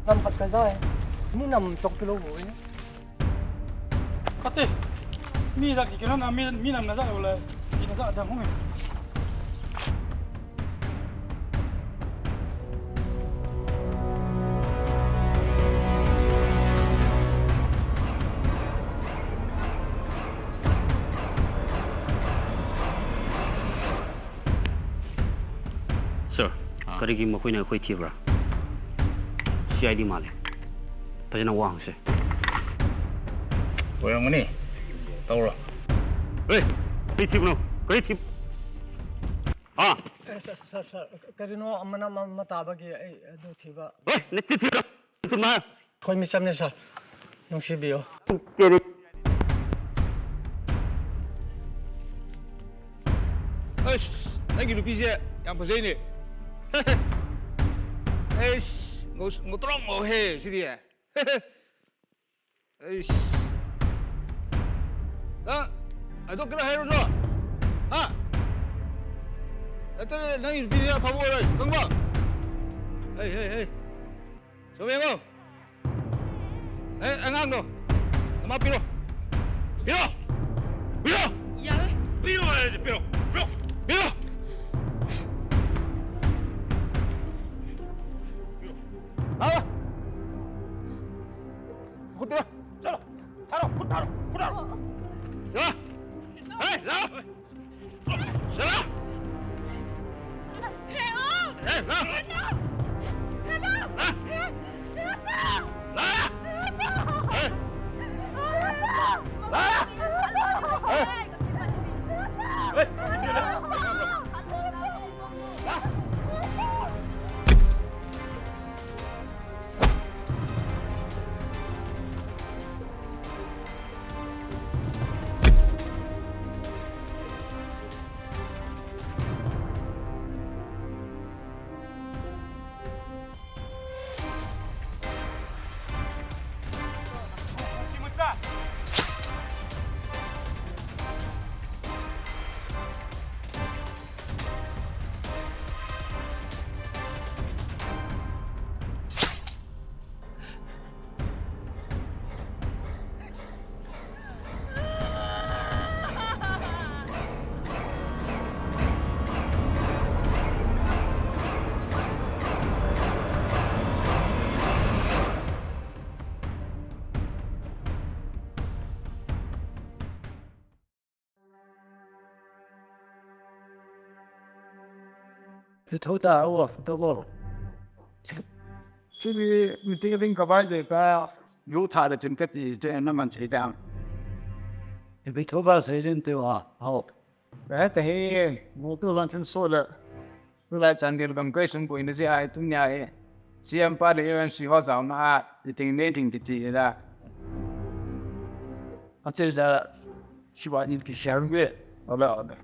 Nam khat ka jai. Ni nam tok kilo bo. Kate, mi jat ki kiran a mi, mi nam na jat le, ki na jat dang hung e. ꯀꯔꯤꯒꯤ ꯃꯈꯣꯏꯅ ꯑꯩꯈꯣꯏ ꯊꯤꯕ꯭ꯔꯥ? C I D ꯃꯥꯜꯂꯦ꯫ ꯐꯖꯅ ꯋꯥ ꯍꯪꯁꯦ꯫ ꯑꯣꯏꯔꯝꯒꯅꯤ꯫ ꯇꯧꯔꯣ꯫ ꯍꯦ! ꯀꯔꯤ ꯊꯤꯕꯅꯣ? ꯀꯔꯤ ꯊꯤꯕ? ꯍꯥ? ꯑꯦ, ꯁꯥꯔ, ꯁꯥꯔ, ꯁꯥꯔ, ꯀꯔꯤꯅꯣ ꯑꯃꯅ ꯑꯃ, ꯑꯃ ꯇꯥꯕꯒꯤ ꯑꯩ ꯑꯗꯨ ꯊꯤꯕ꯫ ꯍꯦ! ꯅꯆꯤꯟ ꯊꯤꯕ꯭ꯔꯥ? ꯅꯆꯤꯟ ꯃꯥ-, ꯑꯩꯈꯣꯏ ꯃꯤꯆꯝꯅꯦ, ꯁꯥꯔ꯫ ꯅꯨꯡꯁꯤꯕꯤꯌꯨ꯫ ꯑꯁ, ꯅꯪꯒꯤ ꯅꯨꯄꯤꯁꯦ ꯌꯥꯝ ꯐꯖꯩꯅꯦ꯫ ꯑꯩꯁ, ꯉꯧ-, ꯉꯧꯇ꯭ꯔꯣꯛ ꯉꯧꯍꯦ ꯁꯤꯗꯤ꯫ ꯑꯩꯁ꯫ ꯅꯪ ꯍꯥꯏꯗꯣꯛꯀꯦꯔꯥ ꯍꯥꯏꯔꯣꯏꯗ꯭ꯔꯣ? ꯍꯥ? ꯅꯠꯇ꯭ꯔꯗꯤ ꯅꯪꯒꯤ ꯅꯨꯄꯤꯁꯦ ꯑꯐꯕ ꯑꯣꯏꯔꯣꯏ, ꯈꯪꯕ꯭ꯔꯣ? ꯍꯩ, ꯍꯩ, ꯍꯩ꯫ ꯁꯣꯝ ꯌꯦꯡꯉꯣ꯫ ꯑꯦ, ꯑꯉꯥꯡꯗꯣ꯫ ꯅꯃꯥ ꯄꯤꯔꯣ꯫ ꯄꯤꯔꯣ꯫ ꯄꯤꯔꯣ꯫ ꯌꯥꯔꯣꯏ꯫ ꯄꯤꯔꯣ ꯍꯥꯏꯔꯗꯤ ꯄꯤꯔꯣ꯫ ꯄꯤꯔꯣ꯫ ꯄꯤꯔꯣ꯫ ꯂꯥꯛꯑꯣ꯫ ꯈꯨꯠ ꯄꯤꯔꯣ꯫ ꯆꯠꯂꯣ꯫ ꯊꯥꯔꯣ꯫ ꯈꯨꯠ ꯊꯥꯔꯣ꯫ ꯈꯨꯠ ꯊꯥꯔꯣ꯫ ꯂꯥꯛꯑꯣ꯫ ꯍꯦ, ꯂꯥꯛꯑꯣ꯫ Phi tho ta o, phi tho o. Simi meeting ding ka bai de ka, yu tha da chin ka ti je na man che ta. Phi tho ba se jin te wa, hao. Ba ta he, mo tu lan chin so le. Tu lai chan de gam kai sum ko in de ai tu nya he. C M pa de U N C ho zao na, meeting ne ding ki ti da. Atel da, shi wa ni ki share we. Ola, ola.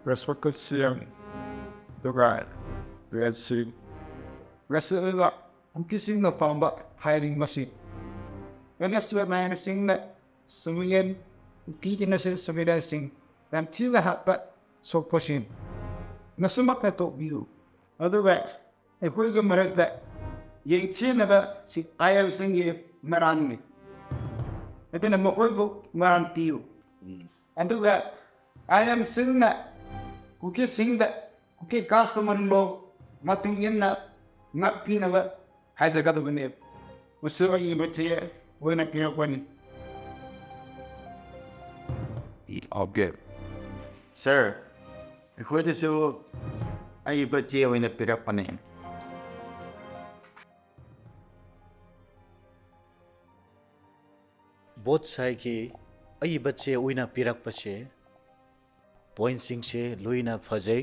Respected C M, the right, Red Sea, Red Sea, Kuki singna pamba hiring machine. N S U M hiring singna civilian, Kuki innocent civilian sing, lamthina hatpa sokpasing. Nasumakna tohpiu. Aduga, ꯑꯩꯈꯣꯏꯒꯤ ꯃꯔꯛꯇ ꯌꯦꯡꯊꯤꯅꯕ C I M ꯁꯤꯡꯒꯤ ꯃꯔꯥꯜꯅꯤ꯫ ꯑꯗꯨꯅ ꯃꯈꯣꯏꯕꯨ ꯃꯔꯥꯜ ꯄꯤꯌꯨ꯫ ꯎꯝ꯫ ꯑꯗꯨꯒ ꯑꯥꯏ ꯑꯦꯝ ꯁꯤꯡꯅ ꯀꯨꯀꯤꯁꯤꯡꯗ ꯀꯨꯀꯤ ꯀꯁꯇꯃꯔ ꯂꯣ ꯃꯇꯨꯡ ꯏꯟꯅ ꯉꯥꯛꯄꯤꯅꯕ ꯍꯥꯏꯖꯒꯗꯕꯅꯤ꯫ ꯃꯁꯤ ꯑꯩꯒꯤ ꯃꯆꯦ ꯑꯣꯏꯅ ꯄꯤꯔꯛꯄꯅꯤ꯫ Okay꯫ Sir, ꯑꯩꯈꯣꯏꯗꯁꯨ ꯑꯏꯕ ꯆꯦ ꯑꯣꯏꯅ ꯄꯤꯔꯛꯄꯅꯦ꯫ Both sideꯀꯤ ꯑꯏꯕ ꯆꯦ ꯑꯣꯏꯅ ꯄꯤꯔꯛꯄꯁꯦ, pointꯁꯤꯡꯁꯦ ꯂꯣꯏꯅ ꯐꯖꯩ,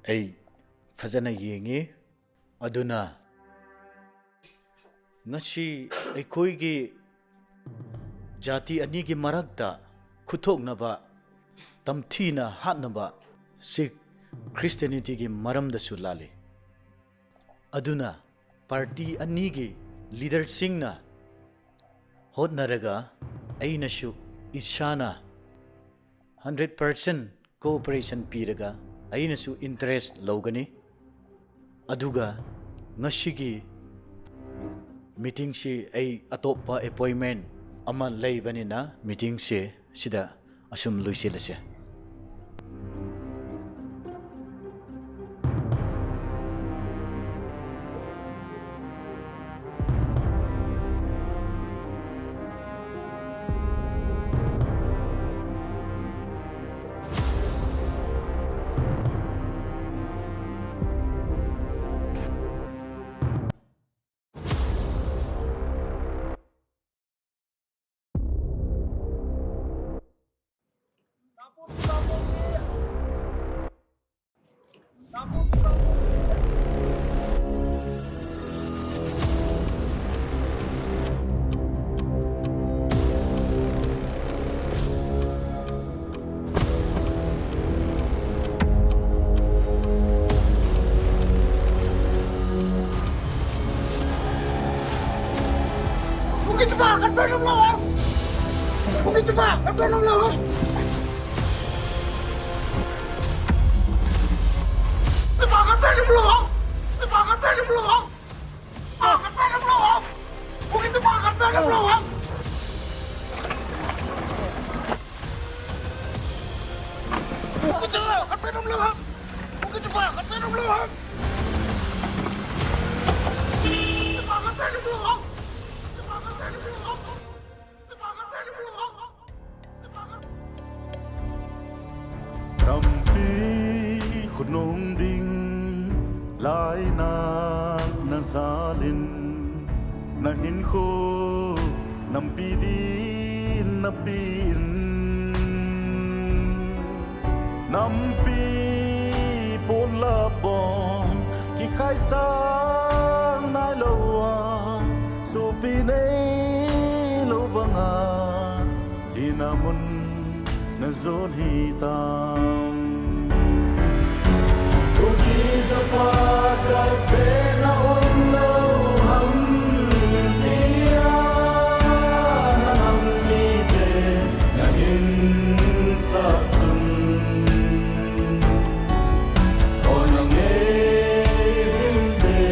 ꯑꯩ ꯐꯖꯅ ꯌꯦꯡꯉꯤ꯫ ꯑꯗꯨꯅ ꯉꯁꯤ ꯑꯩꯈꯣꯏꯒꯤ ꯖꯥꯇꯤ ꯑꯅꯤꯒꯤ ꯃꯔꯛꯇ ꯈꯨꯠꯊꯣꯛꯅꯕ, ꯇꯝꯊꯤꯅ ꯍꯥꯠꯅꯕ ꯁꯤ Christianityꯒꯤ ꯃꯔꯝꯗꯁꯨ ꯂꯥꯜꯂꯤ꯫ ꯑꯗꯨꯅ party ꯑꯅꯤꯒꯤ leaderꯁꯤꯡꯅ ꯍꯣꯠꯅꯔꯒ ꯑꯩꯅꯁꯨ ꯏꯁꯥꯅ hundred percent cooperation ꯄꯤꯔꯒ ꯑꯩꯅꯁꯨ interest ꯂꯧꯒꯅꯤ꯫ ꯑꯗꯨꯒ ꯉꯁꯤꯒꯤ meetingꯁꯤ ꯑꯩ ꯑꯇꯣꯞꯄ appointment ꯑꯃ ꯂꯩꯕꯅꯤꯅ meetingꯁꯦ ꯁꯤꯗ ꯑꯁꯨꯝ ꯂꯣꯏꯁꯤꯜꯂꯁꯦ꯫ Kichapa, khat beh nom lou ham? Kichapa, khat beh nom lou ham? Kichapa, khat beh nom lou ham? Kichapa, khat beh nom lou ham? Kichapa, khat beh nom lou ham? Kichapa, khat beh nom lou ham? Kichapa, khat beh nom lou ham? Kichapa, khat beh nom lou ham? Nampi khonung ding lainat na jalin, na hinkho nampi din na pin. Nampi ponlap bom kikhaisang nailou a, sopi neilou banga thina mun na jon hitam. Kuki chapa khat beh na um lou ham tia, na nam mite na hin sap chun, o na ngei jing te,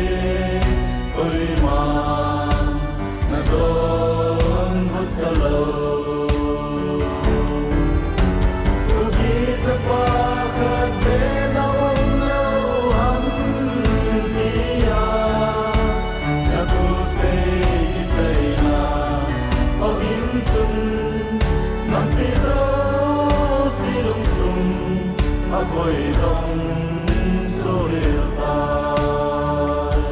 koima na donbut talou. Kuki chapa khat beh na um lou ham tia, na thusei kichaina ogin chun, nampi jouse lungsung a voi dong sohel tai.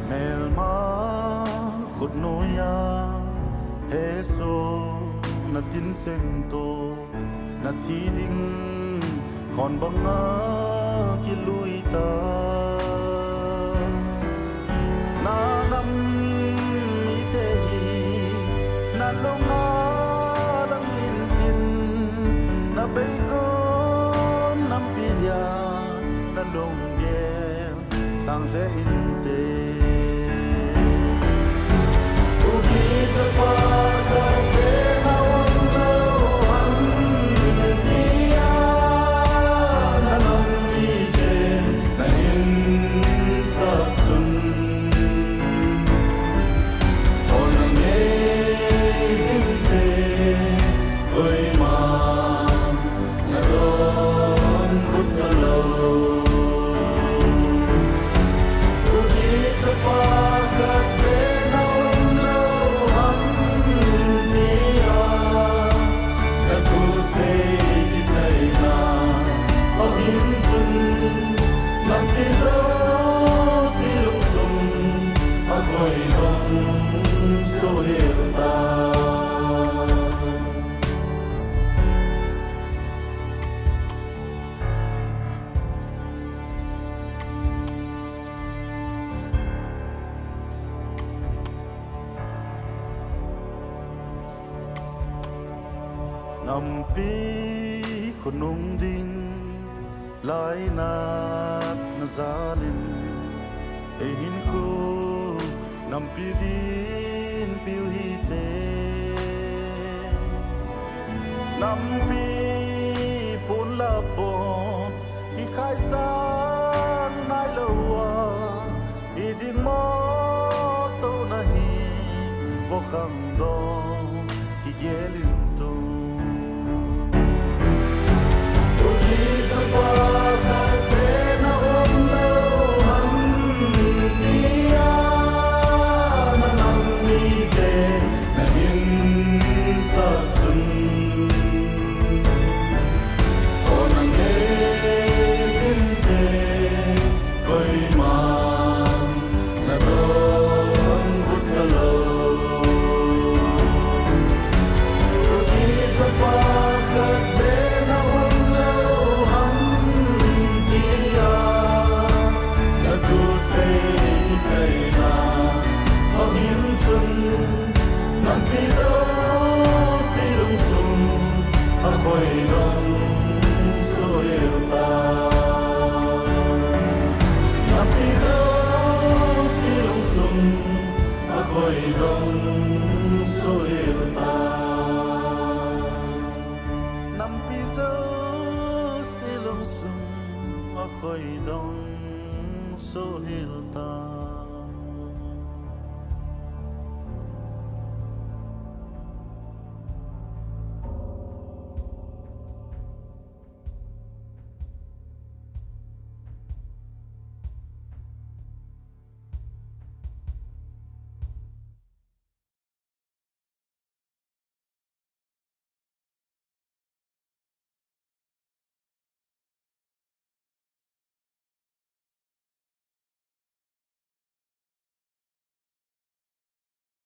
Melma khutnoiya hesoh na tin cheng toh, na thi ding khon banga kilui ta. Na nam mite hi na lunga dang in tin, na beikon nampi dia na lunggel sang ve inte. Kuki chapa khat beh na um lou ham tia, na nam mite na hin sap chun, o na ngei jing te, koima na donbut talou. Kuki chapa khat beh na um lou ham tia, na thusei kichaina ogin chun, nampi jouse lungsung a voi dong sohel tai. Nampi khonung ding lainat na jalin, ei hinkho nampi din piu hite. Nampi ponlap bom kikhaisang nailou a, i ding motona hi vo khangdong kigel in tung. Kuki chapa khat beh na um lou ham tia, na nam mite na hin sap chun, o na ngei jing te, koima na donbut talou. Kuki chapa khat beh na um lou ham tia, na thusei kichaina ogin chun, nampi jouse lungsung a voi dong sohel tai. Khoidong suhil ta. Nampi jouse lungsung akhoidong suhil ta.